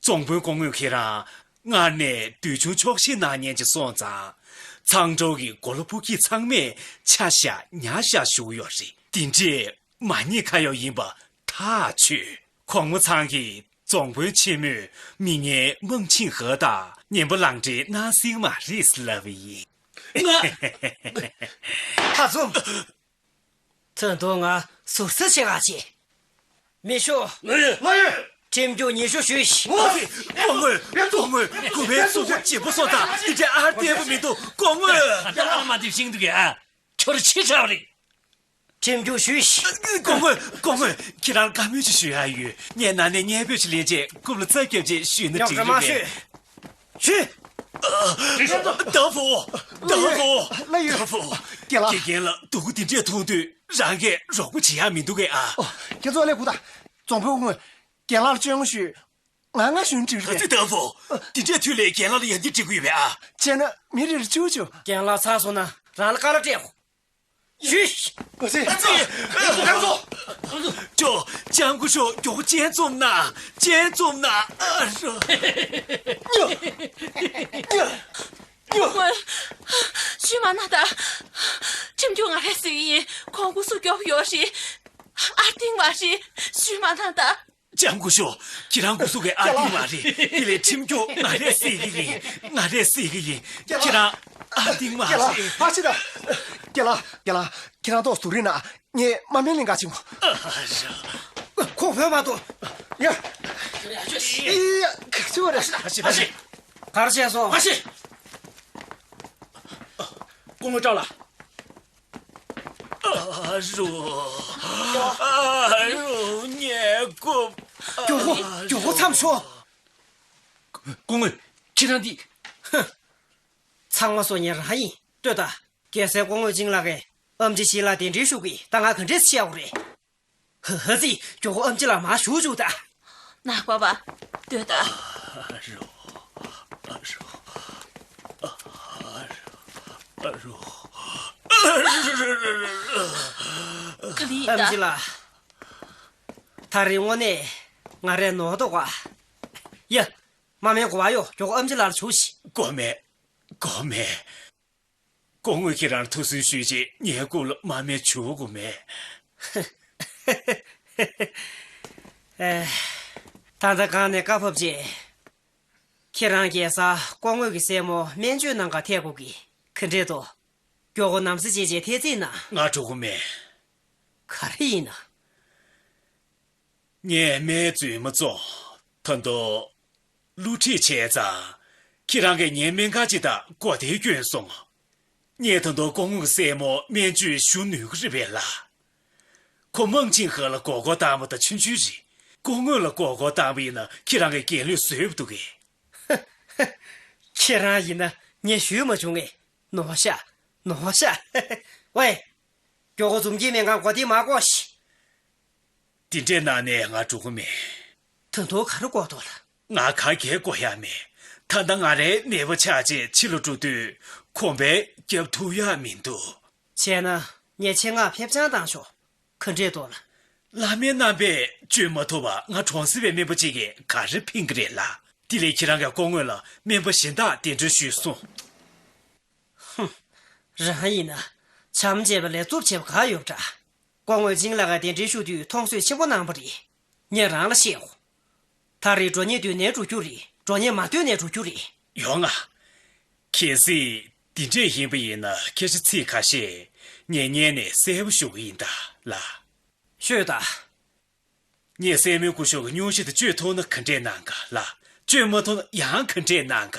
རྫོང་དཔོན་སྐུ་ངོ་ཁྱེད་རང་སྔར་ནས་འདོད་ཆུང་ཆོག་ཤེས་གནང་མཁན་ཅིག་སོང་ཙང་། མཚང་འབྲོག་གི་མགོ་ལོག་ཕོ་སྐྱེས་ཚང་མས་ཆ་བཞག་ཉ་བཞག་ཞུ་གི་ཡོད་རེད། དེ་འདྲས་མ་ཉེས་ཁ་གཡོག་ཡིན་པ་ཐག་ཆོད། གོང་མ་ཚང་གིས་རྫོང་དཔོན་ཆེན་མོས་མི་ངན་མང་ཆིང་ཧེ་དང་ངན་པ་ལང་འདྲེན་གནང་སྲིད་མ་རེད་ལབ་པ་ཡིན། ང་། ད་ཚོ། ད་དུང་ང་ཟུར་ཟ་བྱེད་ག་བྱེད། མི་ཤོག་ང་ཡོད། ང་ཡོད། ཁྲིམས་རྒྱུག་ཉི་ཤུ་ཞུས་ཤིག་ངོ་། སྐུ་ངོ་། སྐུ་ངོ། སྐུ་པའི་གཟུགས་པོ་ལྗིད་པོ་སོང་ཙང་འདི་འདྲའི་ཨར་བསྟན་པ་མི་འདུག་སྐུ་ངོ་། ད་ཨ་མ་འདི་ཤིང་འདུག་གས་ཨ། ཁྱོད་ཕྱི་དྲགས་རེད། ཁྲིམས་རྒྱུག་ཞུས་ཤིག་ཨ། སྐུ་ངོ། སྐུ་ངོ། ཁྱེད་རང་བཀའ་མོལ་ཅིག་ཞུ་ཡག་ཡོད། ངས་ན་ནས་བརྙས་པོ་ཅིག་ལེན་རྗེས་རྐུབ་ལ་རྩ་བརྒྱབ་རྗེས་ཞུས་ན་འགྲིག་རེད་པས། ཞུས། ད་བུ། ད་བུ། ད་བུ། ལགས་ཡོད། དགེ་རྒན་ལགས་སྡུག་པོ་འདི་འདྲས་མཐོང་དུས་རང་གིས་རོགས་པ་བྱེད་ཡག་མི་འདུག་གས་ཨ། ཨོ། ཁྱེད་ཚོ་ལས་ཁུ་ད། རྫོང་དཔོན་སྐུ་ངོ། རྒན་ལགས་ལ་བཅོས་མ་ཞུས། ང་ང་ཞུས་ན་འགྲིག་རེད། ད་བུ། འདི་འདྲས་དུས་ལས་རྒན་ལགས་ལ་ཡང་འདི་འགྲིག་གི་ཡོད་པས་ཨ། བྱས་ན་མི་རེ་རེ་བཅུ་བཅུ། རྒན་ལགས་ཚར་སོང་ན་རང་ལ་དཀའ་ལས་སྤྲད་དགོས། ཞུས། ཨ་ཙི། ཨ་ཙི། ལགས་སོ། ཅོ། ལྕམ་སྐུ་ཞབས་མགྱོགས་པོ་སྤྱན་བཙུམ་ན། སྤྱན་བཙུམ་ན། ཨ་རོ། ཉོ། ཉོ། ཉོ། ཞུས་མ་གནང་ད། ཁྲིམས་རྒྱུག་ང་རས་ཟེར་གི་ཡིན། ཁོང་སྐུ་གཟུགས་མགྱོགས་ཡོད་རེད། ཨར་ཏིང་མ་རེད། ཞུས་མ་གནང་ད། ལྕམ་སྐུ་ཞབས། ཁྱེད་རང་སྐུ་གཟུགས་ཀྱི་ཨ་ཏིང་མ་རེད། དེ་ལས་ཁྲིམས་རྒྱུག་ང་རས་སྲིད་ཀྱི་ཡིན། ང་རས་སྲིད་ཀྱི་ཡིན། ཁྱེད་རང་ཨ་ཏིང་མ་རེད། ཨ་ཕྱི་ད། རྒན་ལགས། རྒན་ལགས། ཁྱེད་རང་ཏོག་ཙམ་སྡུག་རིགས་ན། ངས་དམག་མི་ལེན་ག་ཕྱིན་གོ། ཨ་ཧ་ཧ། ཁོ་བོད་མ་གཏོགས། ཡ། ཡ། ག་ཚོད་རེད། ཕ་ཤི། ཕ་ཤི། ག་རེ་བྱས་སོང་། ཕ་ཤི། སྐུ་ངོ་སྐྲག་ལ། ཨ་རོ། ཨ་རོ། ངའི་རྐུབ། མགྱོགས་པོ། མགྱོགས་པོ་མཚམས་ཞོག་སྐུ་ངོ། ཁྱེད་རང་འདི། ཧ། ཚང་མ་སོ་ཉེ་རང་ཡིན། ལྟོས་ད། རྒྱལ་སྲས་སྐུ་ངོ་ཅིང་ལགས་ཀྱིས་ཨམ་ཆི་ཞི་ལ་གདན་འདྲེན་ཞུ་གི། ད་ང་ག་འདྲས་བྱེད་ཡག་རེད། ཧ་ཧ་ཙི། མགྱོགས་པོ་ཨམ་ཆི་ལ་མར་ཞུ་བཅུག་ད། ནག་པ་བ། ལྟོས་ད། ཨ་རོ། ཨ་རོ། ཨ་རོ། ག་ལི་ཡིན་ད། ཨམ་ཆི་ལགས། ད་རེས་དངོས་གནས་ང་རས་ནོར་འདུག་ག། ཡ། དམག་མིའི་གོ་བ་གཡོག་མགྱོགས་པོ་ཨམ་ཆི་ལགས་ལ་ཞུ་ཞིག་དགོས་མེད། དགོས་མེད། སྐུ་ངོས་ཁྱེད་རང་ཐུགས་སུན་ཞུས་རྗེས་ངའི་སྐུ་ལ་དམའ་འབེབས་བྱེད་དགོས་མེད། ཨེ། ད་ལྟ་གང་ནས་བཀའ་ཕབ་རྗེས། ཁྱེད་རང་རྒྱལ་སར་སྐུ་ངོས་ཀྱི་སྲས་མོ་སྨན་བཅོས་གནང་གར་ཐད་དགོས་ཀྱི། ག་འདྲས་འདུག་མགྱོགས་པོ་ནམ་ཟླ་བརྗེ་རྗེས་ཐད་རྩིས་གནང་། ང་འགྲོ་གི་མེད། ག་རེ་ཡིན་ན། ངས་སྨན་བཙུན་མོ་བཙོང་། ད་དུང་། བསླུ་བྲིད་བྱས་ཙང་། ཁྱེད་རང་གིས་ངའི་སྨན་ཁང་ཅིག་དང་སྒོ་དེ་བསྐྱོན་སོང་། ངས་ད་དུང་སྐུ་ངོ་གི་སྲས་མོ་སྨན་བཅོས་ཞུ་ནུས་ཀྱི་རེད་པས་ལགས། ཁོ་མང་ཆིང་ཧེ་ལ་མགོ་སྐོར་བཏང་བ་དང་ཆུང་ཆུང་རེད། སྐུ་ངོ་ལ་མགོ་སྐོར་བཏང་བ་ཡིན་ན་ཁྱེད་རང་གིས་རྒྱལ་གླུ་བཟོས་པ་འདུག་གས། ཁྱེད་རང་ཡིན་ན་ངས་ཞུས་མ་བྱུང་ངས། ནོར་ཤག་ནོར་ཤག་ཝེ། མགྱོགས་པོ་འཛུམ་གྱིས་སྨན་ཁང་སྒོ་དེ་མར་བསྐོར་ཤིག་དེ་འདྲས་གནང་ནས་ང་འགྲོ་གི་མེད། ད་དུང་ག་རེ་དགོས་འདུག་ལགས། ང་ག་གེ་དགོས་ཡ་མེད། ད་ལྟ་ང་རའི་ནད་པ་ཆགས་རྗེས་ཕྱི་ལ་འགྲོ་དུས་གོམ་པ་རྒྱབ་ཐུབ་ཡ་མི་འདུག་བྱས་ན་ངས་ཆེད་མངགས་ཕེབས་བྱང་བཏང་ཆོག་ག་འདྲས་འདུག་ལགས། བླ་སྨན་རྣམ་པས་བཅོས་མ་ཐུབ་པ་ང་གྲོང་གསེབ་པའི་སྨན་པ་གཅིག་གིས་ག་རེ་ཕན་གི་རེད་ལགས། དེ་ལས་ཁྱེད་རང་གིས་སྐུ་ངོ་ལ་སྨན་པ་གཞན་དག་གདན་འདྲེན་ཞུས་སོང་། ཧུམ། རང་ཡིན་ན་བྱམས་བརྩེ་བ་ལས་རྩུབ་ཆེ་བ་ག་ཡོད་འདྲ། སྐུ་ངོས་ཅིང་ལགས་ཀྱི་གདན་འདྲེན་ཞུ་དུས་མཐོང་གསོས་ཆེན་པོ་གནང་བ་རེད། ངས་རང་ལ་བཤད་འོ། ད་རེས་འགྲོ་ཉེན་དུས་ནས་འགྲོ་རྒྱུ་རེད། འགྲོ་ཉེན་མ་དུས་ནས་འགྲོ་རྒྱུ་རེད། ཡོང་ང་། གལ་སྲིད་འདི་འདྲས་ཡིན་པ་ཡིན་ན་སྐད་ཆ་ཚིག་ཁ་ཤས་ངས་སྔོན་ནས་གསལ་པོ་ཞུ་གི་ཡིན་ད་ལགས། ཤོད་ད། ངས་སྲས་མོའི་སྐུ་ཞབས་ཀྱི་སྙུང་གཞི་དེ་གཅོད་ཐུབ་ན་ག་འདྲས་གནང་ག་ལགས། གཅོད་མ་ཐུབ་ན་ཡང་ག་འདྲས་གནང་ག་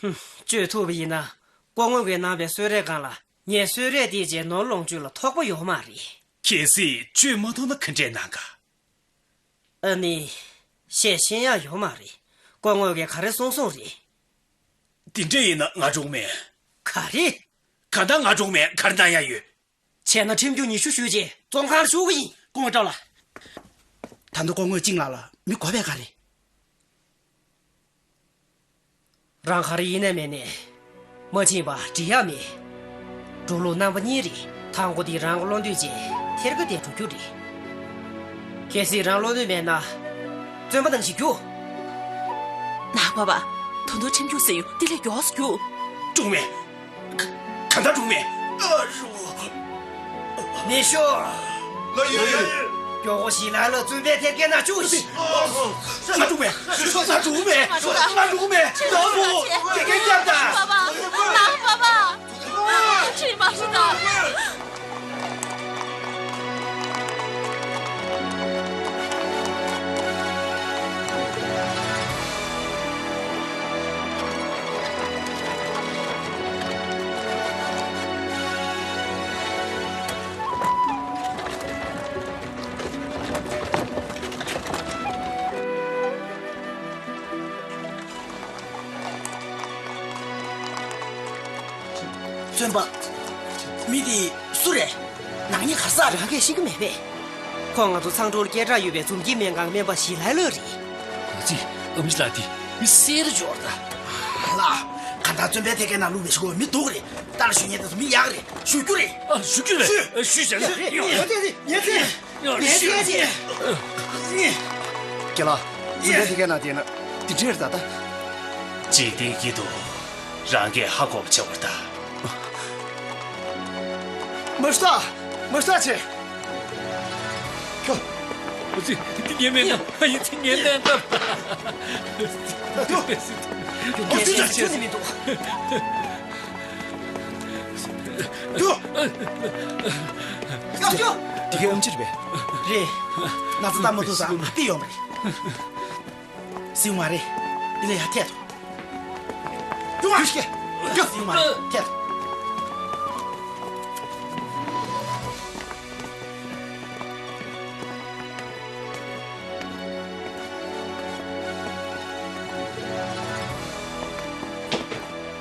ཧུམ། གཅོད་ཐུབ་པ་ཡིན་ན་སྐུ་ངོ་གིས་གནང་བའི་གསོལ་རས་སྒང་ལ་ངས་གསོལ་རས་དེའི་རྗེས་ནོར་ལོངས་སྤྱོད་ལ་ཐོགས་པ་ཡོད་མ་རེད། གལ་སྲིད་གཅོད་མ་ཐུབ་ན་ག་འདྲས་གནང་ག་ཨ་ནི། བཤད་ཤེས་ཡག་ཡོད་མ་རེད། སྐུ་ངོ་གིས་ག་རེ་གསུངས་གསུངས་རེད། དེ་འདྲས་ཡིན་ན་ང་འགྲོ་གི་མེད། ག་རེ། གང་ལྟར་ང་འགྲོ་གི་མེད། ག་རེ་གནང་ཡག་ཡོད། བྱས་ན་ཁྲིམས་གཅོད་ཉི་ཤུ་ཞུས་རྗེས་བཙོན་ཁང་ལ་བཅུག་གི་ཡིན། སྐུ་ངོ་སྤྲོ་ལགས། ད་དུང་སྐུ་ངོས་ཅིང་ལགས་ལ་མི་དགོས་པས་ག་རེ། རང་ག་རེ་ཡིན་ནས་མེད་ནས། མ་ཕྱིན་པ་འགྲིག་ཡག་མེད། འགྲོ་ལུགས་རྣམ་པ་གཉིས་རེད། དང་པོ་དེ་རང་གི་བློ་འདོད་བྱས་ཐེར་ཀ་དེ་འགྲོ་རྒྱུ་རེད། གལ་སྲིད་རང་བློ་འདོད་མེད་ན། བཙོན་པ་ནང་ཞིག་རྒྱུགས། ལགས་པ་པ། ད་དུང་ཁྲིམས་གཅོད་ཟེར་ཡོད། དེ་ལས་མགྱོགས་སུ་རྒྱུགས། འགྲོ་མེད། ག- ག་ད་འགྲོ་མེད། ཨ་རོ། མི་ཤོག་ལགས་ཡོད། མགྱོགས་པོ་ཞིག་ལ་ལ་བཙོན་པའི་ཐེར་ཀའི་ནང་བཅུག་ཤིག་ང་འགྲོ་མེད། ང་འགྲོ་མེད། ང་འགྲོ་མེད། ང་འགྲོ་མེད། ང་འགྲོ་མེད། ང་འགྲོ་མེད། ང་འགྲོ་མེད། ཁྲིད་མ་སོང་ད། བཙོན་པ། མི་དེ་སུ་རེད། ནག་ཉེས་ག་རེ་བསགས་རེད། རང་གིས་ཤེས་ཀྱི་མེད་པས། ཁོང་ང་ཚོ་ཚང་འབྲོག་ལ་སྐད་གྲགས་ཡོད་པའི་འཛུམ་སྐྱིད་སྨན་ཁང་སྨན་པ་ཞི་ལའི་ལགས་རེད། ཨ་ཙི། ཨེམ་ཆི་ལགས་དེ་མི་གསལ་རུ་འབྱོར་ད། ལགས། གང་ལྟར་བཙོན་པའི་ཐད་ཀའི་ནང་བླུགས་པའི་ཞུ་གོ་མི་འདུག་རེད། ད་ལ་ཞུ་ཉེན་དེ་ཚོ་མི་ཡག་རེད། ཞུ་རྒྱུ་རེད། ཨ། ཞུ་རྒྱུ་རེད། ཞུ། ཨ། ཞུས་བཞག་ཡ་རེད། ཡ་རེད། ཡ་རེད། ངས་བལྟས་ཚེ། ངས་བལྟས་ཚེ། རྒན་ལགས། བཙོན་པའི་ཐད་ཀའི་ནང་བལྟས་ན་འདི་འདྲས་རེད་ད། འཇིག་རྟེན་སྐྱིད་སྡུག་རང་གིས་ཧ་གོ་བ་བྱེད་པར་གདའ། མ་ཤི་ཐག་མ་ཤི་ཐག་ཆེ། ཁྱོད། འོ་ཙི། འདི་ངའི་སྨན་ཁང་ཡིན་ཙི་ངའི་སྨན་ཁང་། ཁྱོད། ཁྱོད་ངའི་སྨན་ཁང་ཆེ། ཁྱོད་ནི་མི་འདུག་ཁྱོད། ཡག་ཤོས། འདི་གའི་ཨམ་ཆི་རེད་པས། རེད། ན་ཚ་ལྟ་མ་ཐུབ་ས་ཨ་པི་ཡོང་བ་རེད། སྲིད་མ་རེད། འདི་ལ་ཡར་ཐད་དོ། ཀྱུ་མ། ཀྱུ། སྲིད་མ་རེད། ཐད་དོ།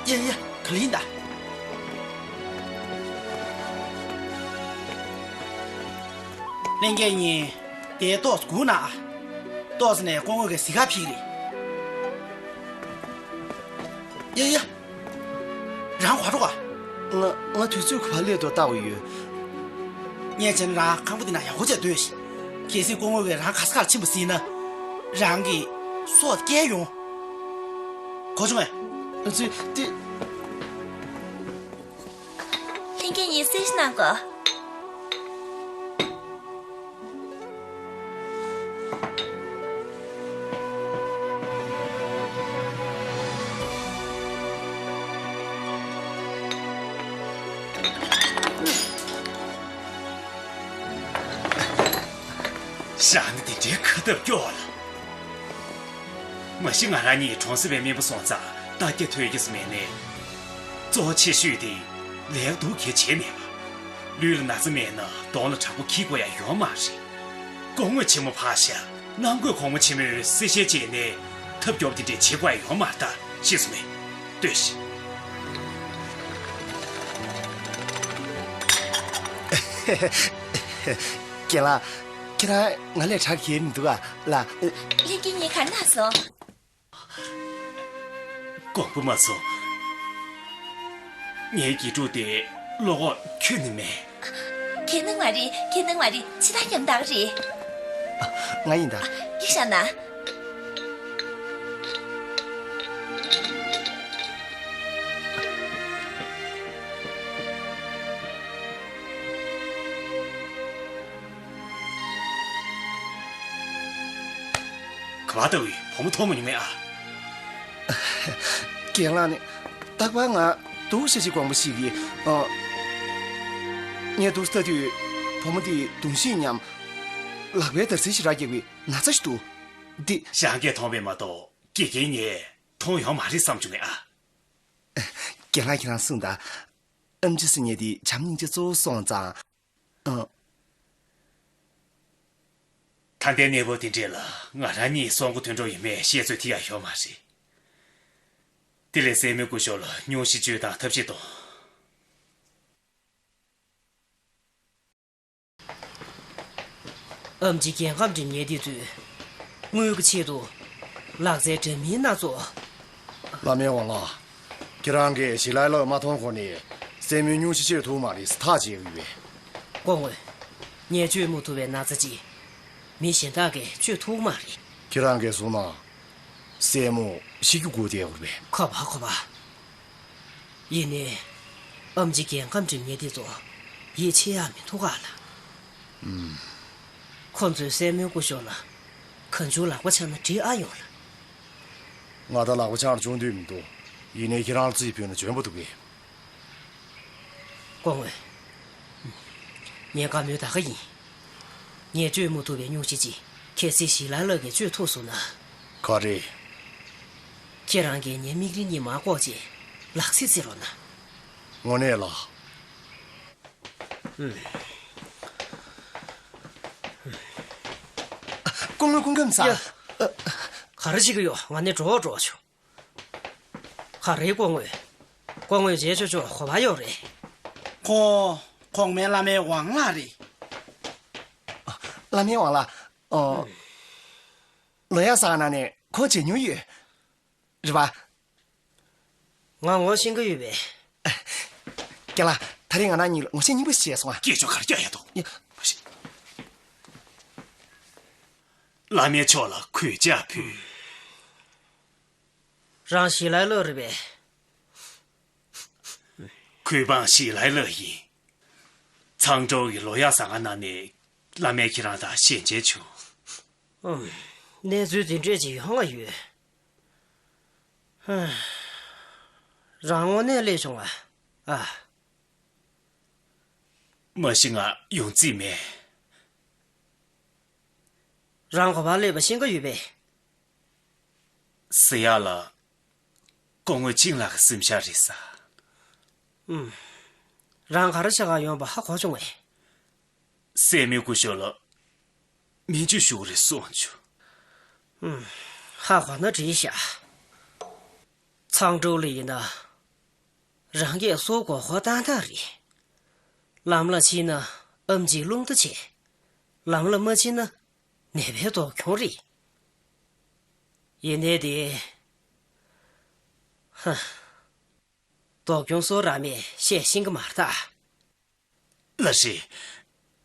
ཡ་ཡ། ག་ལ་ཡིན་ད། ལྷན་རྒྱས་གཉིས་དེའི་ཏོག་ཙམ་སྒུག་ན་ཨ། ཏོག་ཙམ་ནས་སྐུ་ངོ་གིས་གཟིགས་ག་ཕེབས་ཀྱི་རེད། ཡ་ཡ། རང་ག་འགྲོ་ག་ང་ང་དུས་ཚོད་ཁ་སླེབས་འདུག་ལྟ་དགོས་ཡོད། ངས་བྱས་ན་རང་ཁང་པ་འདི་ན་ཡག་པོ་བྱས་སྡོད་ཤིག་གལ་སྲིད་སྐུ་ངོ་གིས་རང་ག་ས་གར་ཕྱིན་པ་གཟིགས་ན། རང་གི་སྲོག་སྐྱེལ་ཡོང་། གོ་བྱུང་ངས། ང་ཚོས་དེ། ལྷན་རྒྱས་གཉིས་གསན་བཞེས་གནང་དགོས། ཞག་ནི་དེ་འདྲའི་ཁ་སྟབས་སྐྱོ་བ་ལ། མ་གཞི་ང་རང་གཉིས་གྲོང་གསེབ་པའི་སྨན་པ་སོང་ཙང་ལྟ་རྒྱ་ཐོས་རྒྱ་སུ་མེད་ནས། གཙོ་བོ་ཆེ་ཤོས་དེ་ལས་ཀ་སྡུག་གེ་བྱས་མེད་པ། ལུས་ལ་ན་ཚ་མེད་ན་གདོང་ལ་དྲག་པོ་འཁྱེར་དགོས་ཡ་ཡོད་མ་རེད། སྐུ་ངོ་ཆེན་མོ་ཕར་བཞག་གནང་དགོས། གོང་མ་ཆེན་མོས་གསལ་བཤད་བྱས་ནས་ཐབས་སྐྱོ་པོ་དེ་འདྲས་བྱེད་དགོས་ཡ་ཡོད་མ་རེད་ད། ཤེས་སོང་ངས། ལྟོས་ཤིག་རྒན་ལགས། ཁྱེད་རང་ང་ལས་དྲག་གི་མི་འདུག་ཨ་ལ། ལྷན་རྒྱས་གཉིས་ག་རེ་གནང་སོང་། དགོངས་པ་མ་ཚོམ། ངའི་དགེ་ཕྲུག་དེ་བློ་ཁོག་ཁྱོན་ནས་མེད། ཁྱེད་སྣང་བ་རེད། ཁྱེད་སྣང་བ་རེད། ཕྱི་ཐག་ཡང་དག་རེད། ཨ། ང་ཡིན་ད། འདི་བཞག་ན། ག་པར་ལྟ་བུའི་བུ་མོ་མཐོང་མ་མྱོང་ངས་ཨ། རྒན་ལགས་ནི། རྟག་པར་ང་སྡུག་ཤ་ཤི་དགོངས་པ་ཞིག་གིས། ཨ། ངས་འདུག་ལྟ་དུས་བུ་མོ་འདི་གདོང་ཤིང་ཉམས། ལག་པའི་འདར་སིལ་ཞེ་དྲག་རྒྱག་པའི་ན་ཚ་ཞིག་འདུག་འདི། ཞང་གིས་མཐོང་བས་མ་གཏོགས་དགེ་རྒན་ངས་མཐོང་ཡོད་མ་རེད་བསམ་བྱུང་ངས་ཨ། རྒན་ལགས་ཁྱེད་རང་གསུངས་དང་། ཨེམ་ཆི་ཟེར་མཁན་དེ་བྱམས་སྙིང་རྗེ་གཙོ་བོ་སོང་ཙང་། ཨ། ད་ལྟའི་གནས་བབ་དེ་འདྲས་ལ་ང་རང་གཉིས་སྲོག་མགོ་ཐོན་འགྲོ་ཡོད་མེད་བཤད་ཚོད་ཐིག་ཡག་ཡོད་མ་རེད། དེ་ལས་སྲས་མོའི་སྐུ་ཞབས་ལ་སྙུང་གཞི་བཅོས་དང་ཐབས་ཤེས་གཏོང་། ཨེམ་ཆི་རྒྱལ་ཁམས་འགྲིམ་མཁན་དེ་ཚོས་དངུལ་གྱི་ཆེད་དུ་ལག་རྩལ་འདྲ་མིན་སྣ་ཚོགས། བླ་མའི་དབང་ལ། ཁྱེད་རང་གིས་ཞི་ལའི་ལགས་མ་མཐོང་གོང་ནས་སྲས་མོའི་སྙུང་གཞི་བཅོས་ཐུབ་མ་རེད་ཟེར་ཐག་བཅད་ཡོད་པས། སྐུ་ངོ། ངས་བཅོས་མི་ཐུབ་པའི་ན་ཚ་ཅིག་མི་གཞན་དག་གིས་བཅོས་ཐུབ་མ་རེད། ཁྱེད་རང་གིས་གསུངས་ན། སྲས་མོ་ཤི་རྒྱུ་སྒུག་བསྡད་ཡོད་རེད་པས། ཁོ་པ་ཁོ་པ། ཡིན་ནའི། ཨེམ་ཆི་རྒྱལ་ཁམས་འགྲིམ་མཁན་དེ་ཚོ་ཡིད་ཆེས་ཡག་མི་འདུག་ག་ལ། ཨུམ། ཁོ་ཚོས་སྲས་མོའི་སྐུ་ཞབས་ལ་གང་བྱུང་ལག་པ་འཆང་ན་འགྲིག་ཨ་ཡོང་ལ། ང་ད་ལག་པ་འཆང་བཅུག་འདོད་མི་འདུག་ཡིན་ནའི་ཁྱེད་རང་ལ་རྩིས་ཕུལ་ན་འཇོན་པོ་འདུག་གས། སྐུ་ངོ། ངའི་བཀའ་མོལ་ད་ག་ཡིན། ངས་བཅོས་མི་ཐུབ་པའི་སྙུང་གཞི་ཅིག་གལ་སྲིད་ཞི་ལའི་ལགས་ཀྱིས་བཅོས་ཐུབ་སོང་ན། ག་རེ། ཁྱེད་རང་གིས་ངའི་མིག་རིལ་གཉིས་མར་བཀོག་བྱས་ལག་རྩིས་རྩེ་རོགས་གནང་། དངོས་གནས་ལགས། སྐུ་ངོ་སྐུ་ཁམས་བཟང་། ཡ། ག་རེ་བྱེད་ཀྱི་ཡོད། ང་ནི་འགྲོ་འགྲོ་བྱུང་། ག་རེ་སྐུ་ངོ། སྐུ་ངོ་མཇལ་ཆོག་ཆོག་གོ་བ་ཡོད་རེད། ཁོ། གོང་མའི་བླ་མའི་དབང་ལགས་རེད། བླ་མའི་དབང་ལགས། ཨོ། ལོ་ཡག་བཟང་ན་ནས་ཁོ་མཇལ་མྱོང་ཡོད། རེད་པ། ང་ངོ་ཤེས་ཀྱི་ཡོད་པས། རྒན་ལགས། ད་རེས་ང་རང་གཉིས་ལ་ངོ་ཤེས་སྙིང་པོ་ཞིག་བྱས་སོང་ང་། སྐད་ཅོར་ག་རེ་རྒྱག་ཡ་འདུག་ཡ། བླ་མའི་ཕྱོགས་ལ་གུས་ཕྱག་ཕུལ། རང་ཞི་ལའི་ལགས་རེད་པས། གུས་འབངས་ཞི་ལའི་ལགས་ཡིན། ཚང་ཀྲོའུ་ཡི་ལོ་ཡག་བཟང་ང་གནང་ནས་བླ་མས་ཁྱེད་རང་དང་ཞལ་མཇལ་བྱུང་། ཨུམ། གནས་ཚུལ་འདི་འདྲས་ཅིག་ཡོང་བ་ཡོད། ཧ། རང་དངོས་གནས་སླེབས་བྱུང་བ། ཨ། མ་གཞི་ང་ཡོང་རྩིས་མེད། རང་ག་པར་སླེབས་པ་ཤེས་ཀྱི་ཡོད་པས། ཟེར་ཡག་ལ། སྐུ་ངོ་ཅིང་ལགས་ཀྱི་སེམས་ཤ་རེད་ས། ཨུམ། རང་ག་རེ་བྱ་ག་ཡོང་པ་ཧ་གོ་བྱུང་ངས། སྲས་མོའི་སྐུ་ཞབས་ལ་སྨན་བཅོས་ཞུ་གི་རེད་གསུངས་བྱུང་། ཨུམ། ཧ་གོ་ན་འགྲིག་ཤག་ཚང་ཀྲོའུ་ལི་ཡིན་ན། རང་གིས་སྲོག་མགོ་སྐོར་བཏང་སྟངས་རེད། ལམ་ལ་ཕྱིན་ན་ཨེམ་ཆིས་རླུང་རྟ་བྱེད། ལམ་ལ་མ་ཕྱིན་ན་ནད་པའི་སྡུག་གྱོང་རེད། ཡིན་ནའི་དེ། ཧ། སྡུག་གྱོང་སོ་ར་མས་བཤད་ཤེས་ཀྱི་མ་རེད་ད། ལགས་སེ།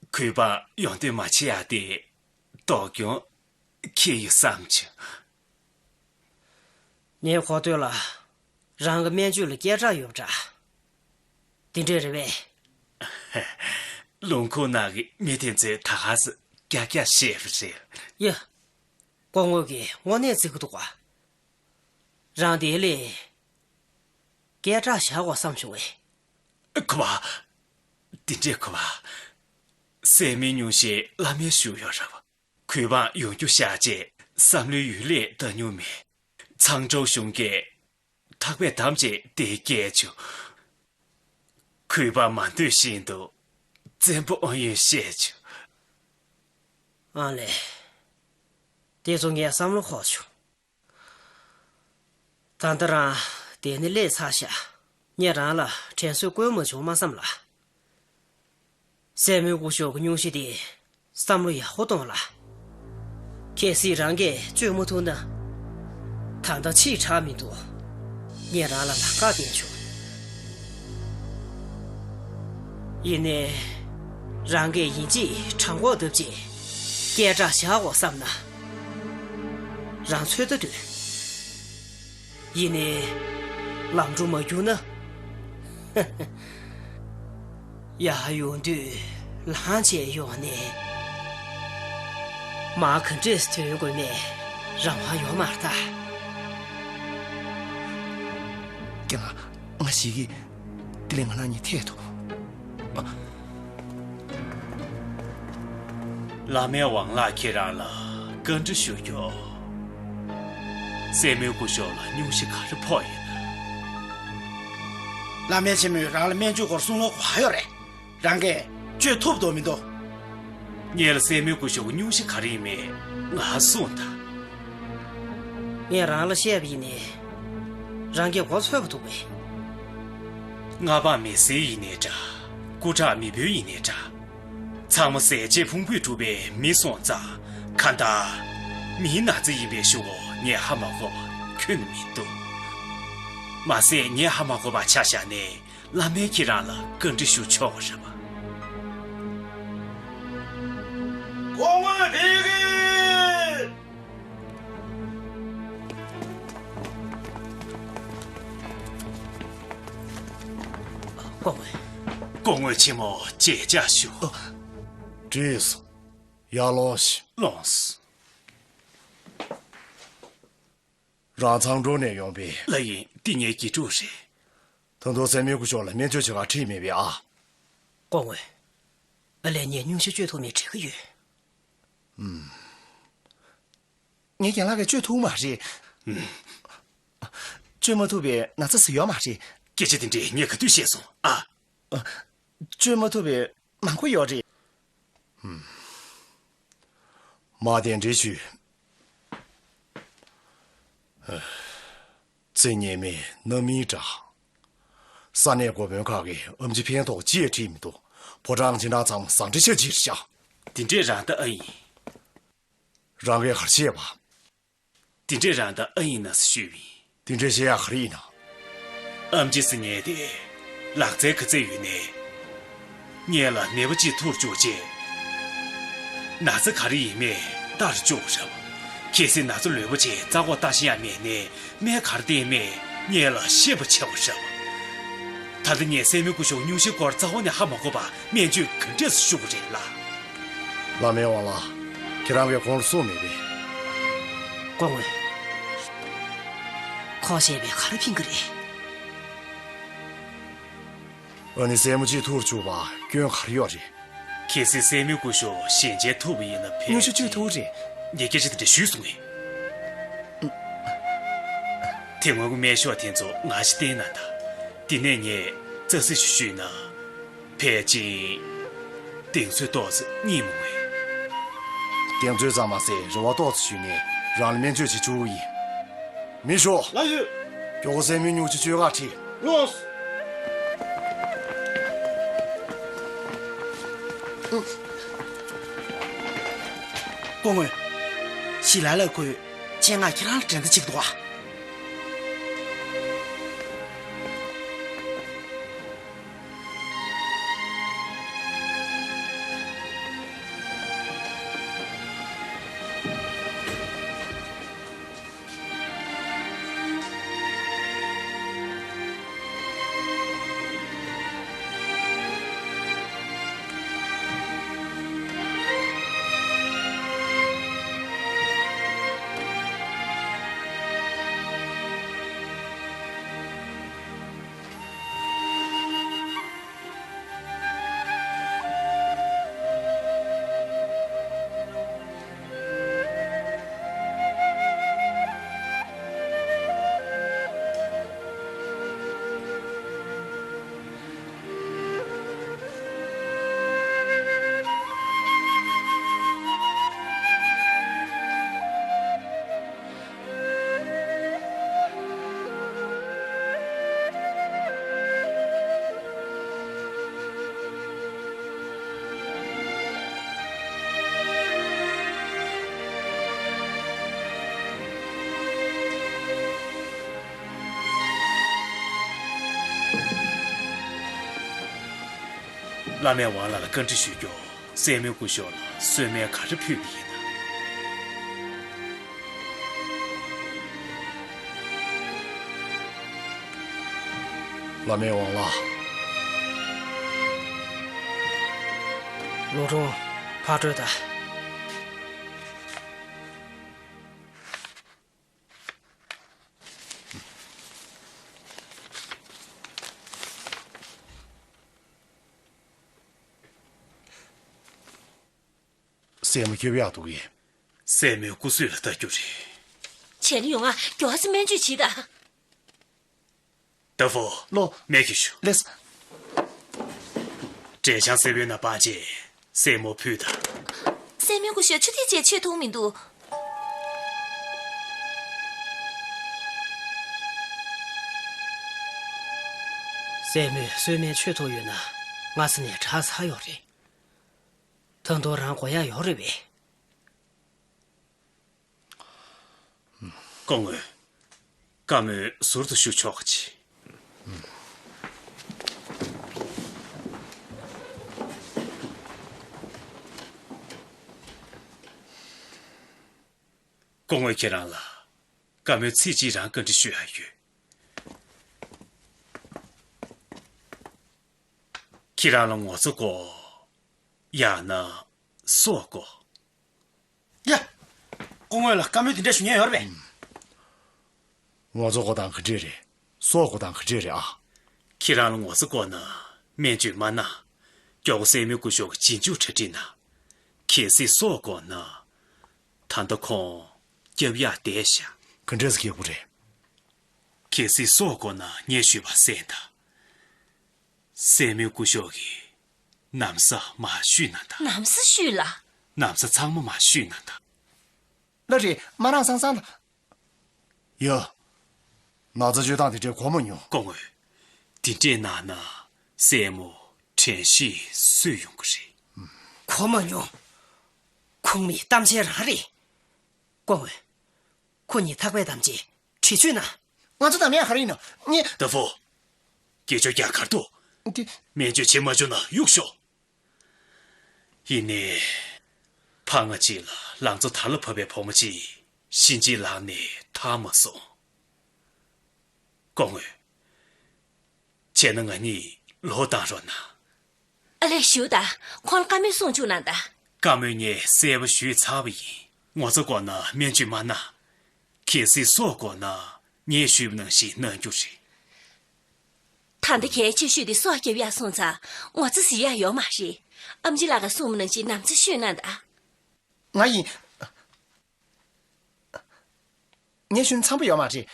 གུས་པ་ཡོང་འདོད་མ་བྱེད་ཡ་དེ་སྡུག་གྱོང་ཁྱེར་ཡོད་བསམ་བྱུང་། ངས་གོ་ཐོས་ལ། རང་གི་སྨན་བཅོས་ལ་སྐད་གྲགས་ཡོད་པ་འདྲ། དེ་འདྲས་རེད་པས། ལུང་ཁུག་ནང་གི་མི་དེ་ཚོས་ད་ག་སེ་ཀྱག་ཀྱག་བཤད་པ་རེད། ཡ། སྐུ་ངོ་གིས་དངོས་གནས་བརྩི་གི་འདུག་ག་རང་དེ་ལས་སྐད་གྲགས་བཞག་དགོས་བསམ་བྱུང་བས། ཁུ་བ། དེ་འདྲས་ཁུ་བ། སྲས་མོའི་སྙུང་གཞི་བླ་མས་ཞུས་ཡོད་རེད་པ། གུས་འབངས་ཡོང་རྒྱུ་བཞག་རྗེས་བསམ་བློའི་ཡུལ་ལས་འདའ་མྱོང་མེད། ཚང་ཀྲོའུ་གཞུང་གིས་ཐག་པས་བསྡམས་རྗེས་དེ་སྐད་བྱུང་། གུས་པ་མ་འདོད་བཞིན་དུ་བཙན་པོ་ཨང་ཡོན་བཤད་བྱུང་། ཨང་ལེ། དེ་ཚོ་ངས་བསམ་བློ་འཁོར་བྱུང་། ད་ལྟ་རང་དེ་ནི་ལས་ཚར་ཤག་ངས་རང་ལ་དྲན་གསོ་བསྐུལ་མ་བྱུང་མ་བསམ་ལ། སྲས་མོའི་སྐུ་ཞབས་ཀྱི་སྙུང་གཞི་དེ་བསམ་བློ་ཡག་པོ་གཏོང་ལ། གལ་སྲིད་རང་གིས་བཅོས་མ་ཐུབ་ན། ད་ལྟ་ཕྱིས་དྲག་མི་འདུག་ངས་རང་ལ་ལམ་ཁ་བསྟན་ཆོག་ཡིན་ནའི། རང་གིས་ཡིན་གཅིག་དྲང་པོ་བརྡབ་ཅིག་སྐད་གྲགས་བཞག་དགོས་བསམ་ན། རང་ཚོད་ལྟ་དུས། ཡིན་ནའི། ལམ་འགྲོ་མ་བསྒྱུར་ན། ཡར་ཡོང་དུས་ལངས་བྱས་ཡོང་ནས། མར་ག་འདྲས་ཐོན་དགོས་མེད་རང་དབང་ཡོད་མ་རེད་ད། རྒན་ལགས། ང་ཞིག་གིས་དེ་ལས་ང་རང་གཉིས་ཐད་དོ། བླ་མའི་དབང་ལགས་ཁྱེད་རང་ལ་བཀའ་འདྲི་ཞུ་རྒྱུ། སྲས་མོའི་སྐུ་ཞབས་ལ་སྙུང་གཞི་ག་རེ་ཕོག་ཡོད་ན། བླ་མའི་ཆེན་མོས་རང་ལ་སྨན་བཅོས་སྐོར་གསུང་བ་ག་ཡོད་རེད། རང་གིས་བཅོས་ཐུབ་འདུག་མི་འདུག་ངས་ལ་སྲས་མོའི་སྐུ་ཞབས་ཀྱི་སྙུང་གཞི་ག་རེ་ཡིན་མིན་ང་གསུངས་དང་། ངས་རང་ལ་བཤད་པ་ཡིན་ནའི། རང་གིས་མགོ་ཚོས་པ་འདུག་པས། མངའ་འབངས་མི་སེར་ཡིན་ནའི་འདྲ། སྐུ་དྲག་མི་དཔོན་ཡིན་ནའི་འདྲ། ཚང་མ་ཟས་བཅད་ཕུང་པོས་གྲུབ་པའི་མི་སོང་ཙང་གང་ལྟར། མིའི་ན་ཚ་ཡིན་པའི་ཤུགས་ངས་ཧ་མ་གོ་བ་ཁྱོན་ནས་མི་འདུག་མ་ཟད་ངས་ཧ་མ་གོ་བ་ཆ་བཞག་ནས། བླ་མས་ཁྱེད་རང་ལ་བཀའ་འདྲི་ཞུ་ཆོག་པ་རེད་པ། སྐུ་ངོ་ཕེབས་ཀྱི། སྐུ་ངོ། སྐུ་ངོ་ཆེན་མོ་མཇལ་བཅར་ཞུ། བྲིས་སོང་། ཡར་ལོངས་ཤིག་ལོངས། རང་ཚང་འགྲོ་ནས་ཡོང་པས། ལགས་ཡིན། འདི་ངའི་དགེ་ཕྲུག་རེད། ད་དུང་སྲས་མོའི་སྐུ་ཞབས་ལ་སྨན་བཅོས་བྱེད་ག་ཁྲིད་མེད་པས་ཨ། སྐུ་ངོ། ཨ་ལས་ངས་སྙུང་གཞི་བཅོས་ཐུབ་མེད་དྲན་གྱི་ཡོད། ངས་རྒན་ལགས་ཀྱིས་བཅོས་ཐུབ་མ་རེད། བཅོས་མ་ཐུབ་པའི་ན་ཚ་ཟིག་ཡོད་མ་རེད། སྐད་ཆ་དེ་འདྲས་ངས་ག་དུས་བཤད་སོང་ཨ། བཅོས་མ་ཐུབ་པའི་མང་པོ་ཡོད་རེད། མ་གདན་འདྲེན་ཞུས། ཚེ་སྔོན་མའི་རྣམ་སྨིན་འདྲ། ས་གནས་འགོ་དཔོན་ཁག་གིས་ཨེམ་ཆི་ཕན་ཐོགས་ཅི་ཡང་དྲིས་མི་འདུག་ཕོ་བྲང་ཁྱིམ་ཚང་ཚང་མ་ཟ་འདྲེ་ཆ་གཅིག་རེད་ཤག་དེ་འདྲས་རང་ད་ཨ་ཡིན། རང་གིས་ག་རེ་བྱས་པ། དེ་འདྲས་རང་ད་ཨ་ཡིན་ན་ཟེར་ཞུས་པ་ཡིན། དེ་འདྲས་བཤད་ཡག་ག་རེ་ཡིན་ན། ཨེམ་ཆི་ཟེར་མཁན་དེ་ལག་རྩལ་ག་ཚད་ཡོད་ནའི། སྔོན་ལ་ནད་པ་གཅིག་ཐུག་བཅུག་རྗེས། ན་ཚ་ག་རེ་ཡིན་མིན་ལྟ་རུ་བཅུག་པ་རེད། གལ་སྲིད་ན་ཚ་ལོས་པོ་ཆེ་རྩ་འགོག་ལྟ་ཤེས་ཡག་མེད་ནའི། སྨན་ག་རེ་བསྟེན་མིན་སྔོན་ལ་ཤེས་པ་བྱས་པ་རེད། ད་ལྟ་ངས་སྲས་མོའི་སྐུ་ཞབས་སྙུང་གཞིའི་སྐོར་རྩ་བ་ནས་ཧ་མ་གོ་བར་སྨན་བཅོས་ག་འདྲས་སེ་ཞུ་དགོས་རེད་ལགས། བླ་མའི་དབང་ལ། ཁྱེད་རང་གིས་ཁོང་ལ་གསུངས་མེད་པས། སྐུ་ངོ། ཁོང་བཤད་པས་ག་རེ་ཕན་གྱི་རེད། ཨ་ནི་སྲས་མོ་གཅིག་ཐུག་བཅུག་པར་སྐྱོན་ག་རེ་ཡོད་རེད། གལ་སྲིད་སྲས་མོའི་སྐུ་ཞབས་ཞལ་མཇལ་ཐུབ་པ་ཡིན་ན་ཕལ་ཆེར། སྙུང་གཞི་བཅོས་ཐུབ་རེད། ངས་སྐད་ཆ་དེ་འདྲ་ཞུས་སོང་ངས། དེ་སྔོན་གྱི་སྨན་ཤོག་དེ་ཚོ་ང་ཞིག་བསྟན་གནང་དང་། དེ་ནས་ངས་རྩ་ཟིག་ཞུས་ན། ཕལ་ཆེར་གདེང་ཚོད་ཏོག་ཙམ་རྙེད་མི་འོང་ངས། གདེང་ཚོད་ཙམ་མ་ཟད་རེ་བ་ཏོག་ཙམ་ཞུས་ནས་རང་ལ་སྨན་བཅོས་བྱེད་བཅུག་གི་ཡིན། མི་ཤོག་ལགས་ཡོད། མགྱོགས་པོ་སྲས་མོའི་སྙུང་གཞི་བཅོས་ག་ཁྲིད། ལོངས། སྐུ་ངོ། ཞི་ལ་ལ་ཁོས་ཆེད་མངགས་ཁྱེད་རང་ལ་འགྲན་ཟླ་བྱེད་ཀྱི་འདུག་ཨ། བླ་མས་ཝང་ལགས་ལ་བཀའ་འདྲི་ཞུས་ཀྱོག་སྲས་མོའི་སྐུ་ཞབས་ལ་གསོལ་སྨན་ག་རེ་ཕུལ་བ་ཡིན་ན། བླ་མས་ཝང་ལགས། ལུང་ཀྲུང་། ཕར་སྤྲོད་དང་། སྲས་མོ་སྐྱོབ་ཡག་འདུག་གས། སྲས་མོའི་སྐུ་གཟུགས་ལ་ལྟ་རྒྱུ་རེད། བྱས་ན་ཡོང་ང་། མགྱོགས་སེ་སྨན་བཅོས་བྱེད་དང་། ཏ་ཧྥོ། ལོ། སྨན་གྱིས་ཞུ། ལེས། འབྲས་ཆང་སེར་པོའི་ནང་སྤངས་རྗེས་སྲས་མོར་ཕུལ་དང་། སྲས་མོའི་སྐུ་ཞབས་ཆུ་ཐིགས་བཅས་མཆོད་ཐུབ་མི་འདུག་སྲས་མོས་གསོལ་སྨན་མཆོད་ཐུབ་ཡོད་ན་སྔ་ས་ནས་དྲག་ཚར་ཡོད་རེད། ད་དུང་རང་དགོས་ཡག་ཡོད་རེད་པས། སྐུ་ངོ། བཀའ་མོལ་ཟུར་དུ་ཞུ་ཆོག་གི། སྐུ་ངོ་ཁྱེད་རང་ལ་བཀའ་མོལ་ཚིག་གཅིག་རང་བཀའ་འདྲི་ཞུ་ཡག་ཡོད། ཁྱེད་རང་ལ་ངོ་ཚ་དགོས། ཡང་ན་སྲོག་དགོས། ཡ། སྐུ་ངོ་ལ་བཀའ་མོལ་དེ་འདྲ་ཞུ་མཁན་ཡོད་རེད་པས། ངོ་ཚ་དགོས་དང་ག་འདྲས་རེད། སྲོག་དགོས་དང་ག་འདྲས་རེད་ཨ། ཁྱེད་རང་ལ་ངོ་ཚ་དགོས་ན་སྨན་བཅོས་མ་གནང་། མགྱོགས་པོ་སྲས་མོའི་སྐུ་ཞབས་ཀྱི་རྗེས་འཇུག་གྲ་སྒྲིག་གནང་། གལ་སྲིད་སྲོག་དགོས་ན། ད་ལྟ་ཁོང་སྐྱོབ་ཡག་བསྡད་ཤག་ག་འདྲས་སེ་སྐྱོབ་དགོས་རེད། གལ་སྲིད་སྲོག་དགོས་ན་ངས་ཞུས་པ་གསན་དང་། སྲས་མོའི་སྐུ་ཞབས་ཀྱིས་ན་བཟའ་མར་བཤུས་གནང་དང་། ན་བཟའ་བཤུས་ལ། ན་བཟའ་ཚང་མ་མར་བཤུས་གནང་དང་། ལགས་རེད། མ་རང་སང་སང་ལ། ཡ། ན་ཚ་བཅོས་སྟངས་དེ་འདྲས་གོ་མ་མྱོང་། སྐུ་ངོ། དེ་འདྲས་གནང་ན་སྲས་མོ་དྲན་ཤེས་གསོས་ཡོང་གི་རེད། གོ་མ་མྱོང་། ཁུངས་མེད་གཏམ་འཆལ་རང་རེད། སྐུ་ངོ། ཁོ་གཉིས་ཐག་པས་བསྡམས་རྗེས་འདྲི་གཅོད་གནང་། ང་ཚོ་བསྡམ་ཡག་ག་རེ་ཡིན་ནམ། ངས། ཏ་ཧྥོ། སྐད་ཅོར་རྒྱག་གར་འདུག་དེ། སྨན་བཅོས་བྱེད་མ་བཅུག་ན་གཡུག་ཤོག་ཡིན་ནའི། ཕ་ང་གཅིག་ལ་ལང་ཚོ་དར་ལ་བབས་པའི་བུ་མོ་གཅིག་གཤིན་རྗེའི་ལག་ནས་ཐར་མ་སོང་། སྐུ་ངོ། བྱས་ན་ང་གཉིས་ལོག་བཏང་རོགས་གནང་། ཨ་ལས། བཞུགས་དང་། ཁོང་ལ་བཀའ་མོལ་གསུང་བཅུག་གནང་དང་། བཀའ་མོལ་ངས་གསལ་པོ་ཞུས་ཚར་བ་ཡིན། ངོ་ཚ་དགོས་ན་སྨན་བཅོས་མ་གནང་། གལ་སྲིད་སྲོག་དགོས་ན་ངས་ཞུས་པ་ནང་བཞིན་གནང་རྒྱུ་རེད། ད་ལྟ་གལ་ཆེ་ཤོས་དེ་སྲོག་སྐྱོབ་ཡག་སོང་ཙང་ངོ་ཚ་ཟེར་ཡག་ཡོད་མ་རེད། ཨེམ་ཆི་ལགས་ཀྱིས་གསུངས་པ་ནང་བཞིན་ན་བཟའ་བཤུས་གནང་དང་། ང་ཡིན། ངས་ཞུས་ན་འཚམས་པོ་ཡོད་མ་རེད།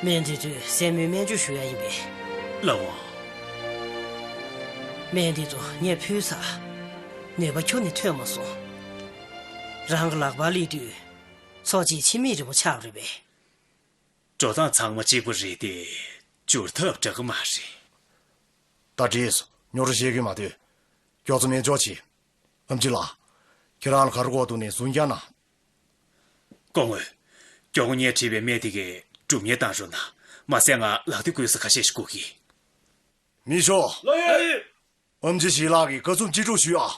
སྨན་དེ་དུས་སྲས་མོའི་སྨན་བཅོས་ཞུ་ཡག་ཡིན་པས། ལགས་འོང་། སྨན་དེ་ཚོ་ངས་ཕུལ་ཚར། ནུས་པ་ཁྱོན་ནས་ཐོན་མ་སོང་། རང་གི་ལག་པར་སླེབས་དུས་ཚོ་གཅིག་ཕྱི་མིག་རིང་པོ་ཆགས་རེད་པས། འགྲོ་སྟངས་ཚང་མ་གཅིག་པ་རེད་དེ་འགྱུར་ཐབས་འདྲ་གི་མ་རེད། ད་འགྲིག་སོང་། རྙོག་དྲ་བཤད་ཀྱི་མ་འདུག་མགྱོགས་ཚོ་སྨན་བཅོས་བྱེད། ཨེམ་ཆི་ལགས། ཁྱེད་རང་ལ་ག་རེ་དགོས་འདུག་ནས་ཟུར་བརྒྱབ་གནང་། སྐུ་ངོ། མགྱོགས་པོ་ངས་བྲིས་པའི་སྨན་དེ་གའི་སྒྲུབ་གཉེར་བཏང་རོགས་གནང་། མ་ཟད་ང་ལག་མཐིལ་བསྐུས་ས་ཁ་ཤས་ཤིག་བསྐུ་གི། མི་ཤོག་ལགས་ཡོད། ཨེམ་ཆི་ཞི་ལགས་ཀྱིས་ཁ་ཚུམ་ཅི་སྒྲུབ་ཞུས་ཨ།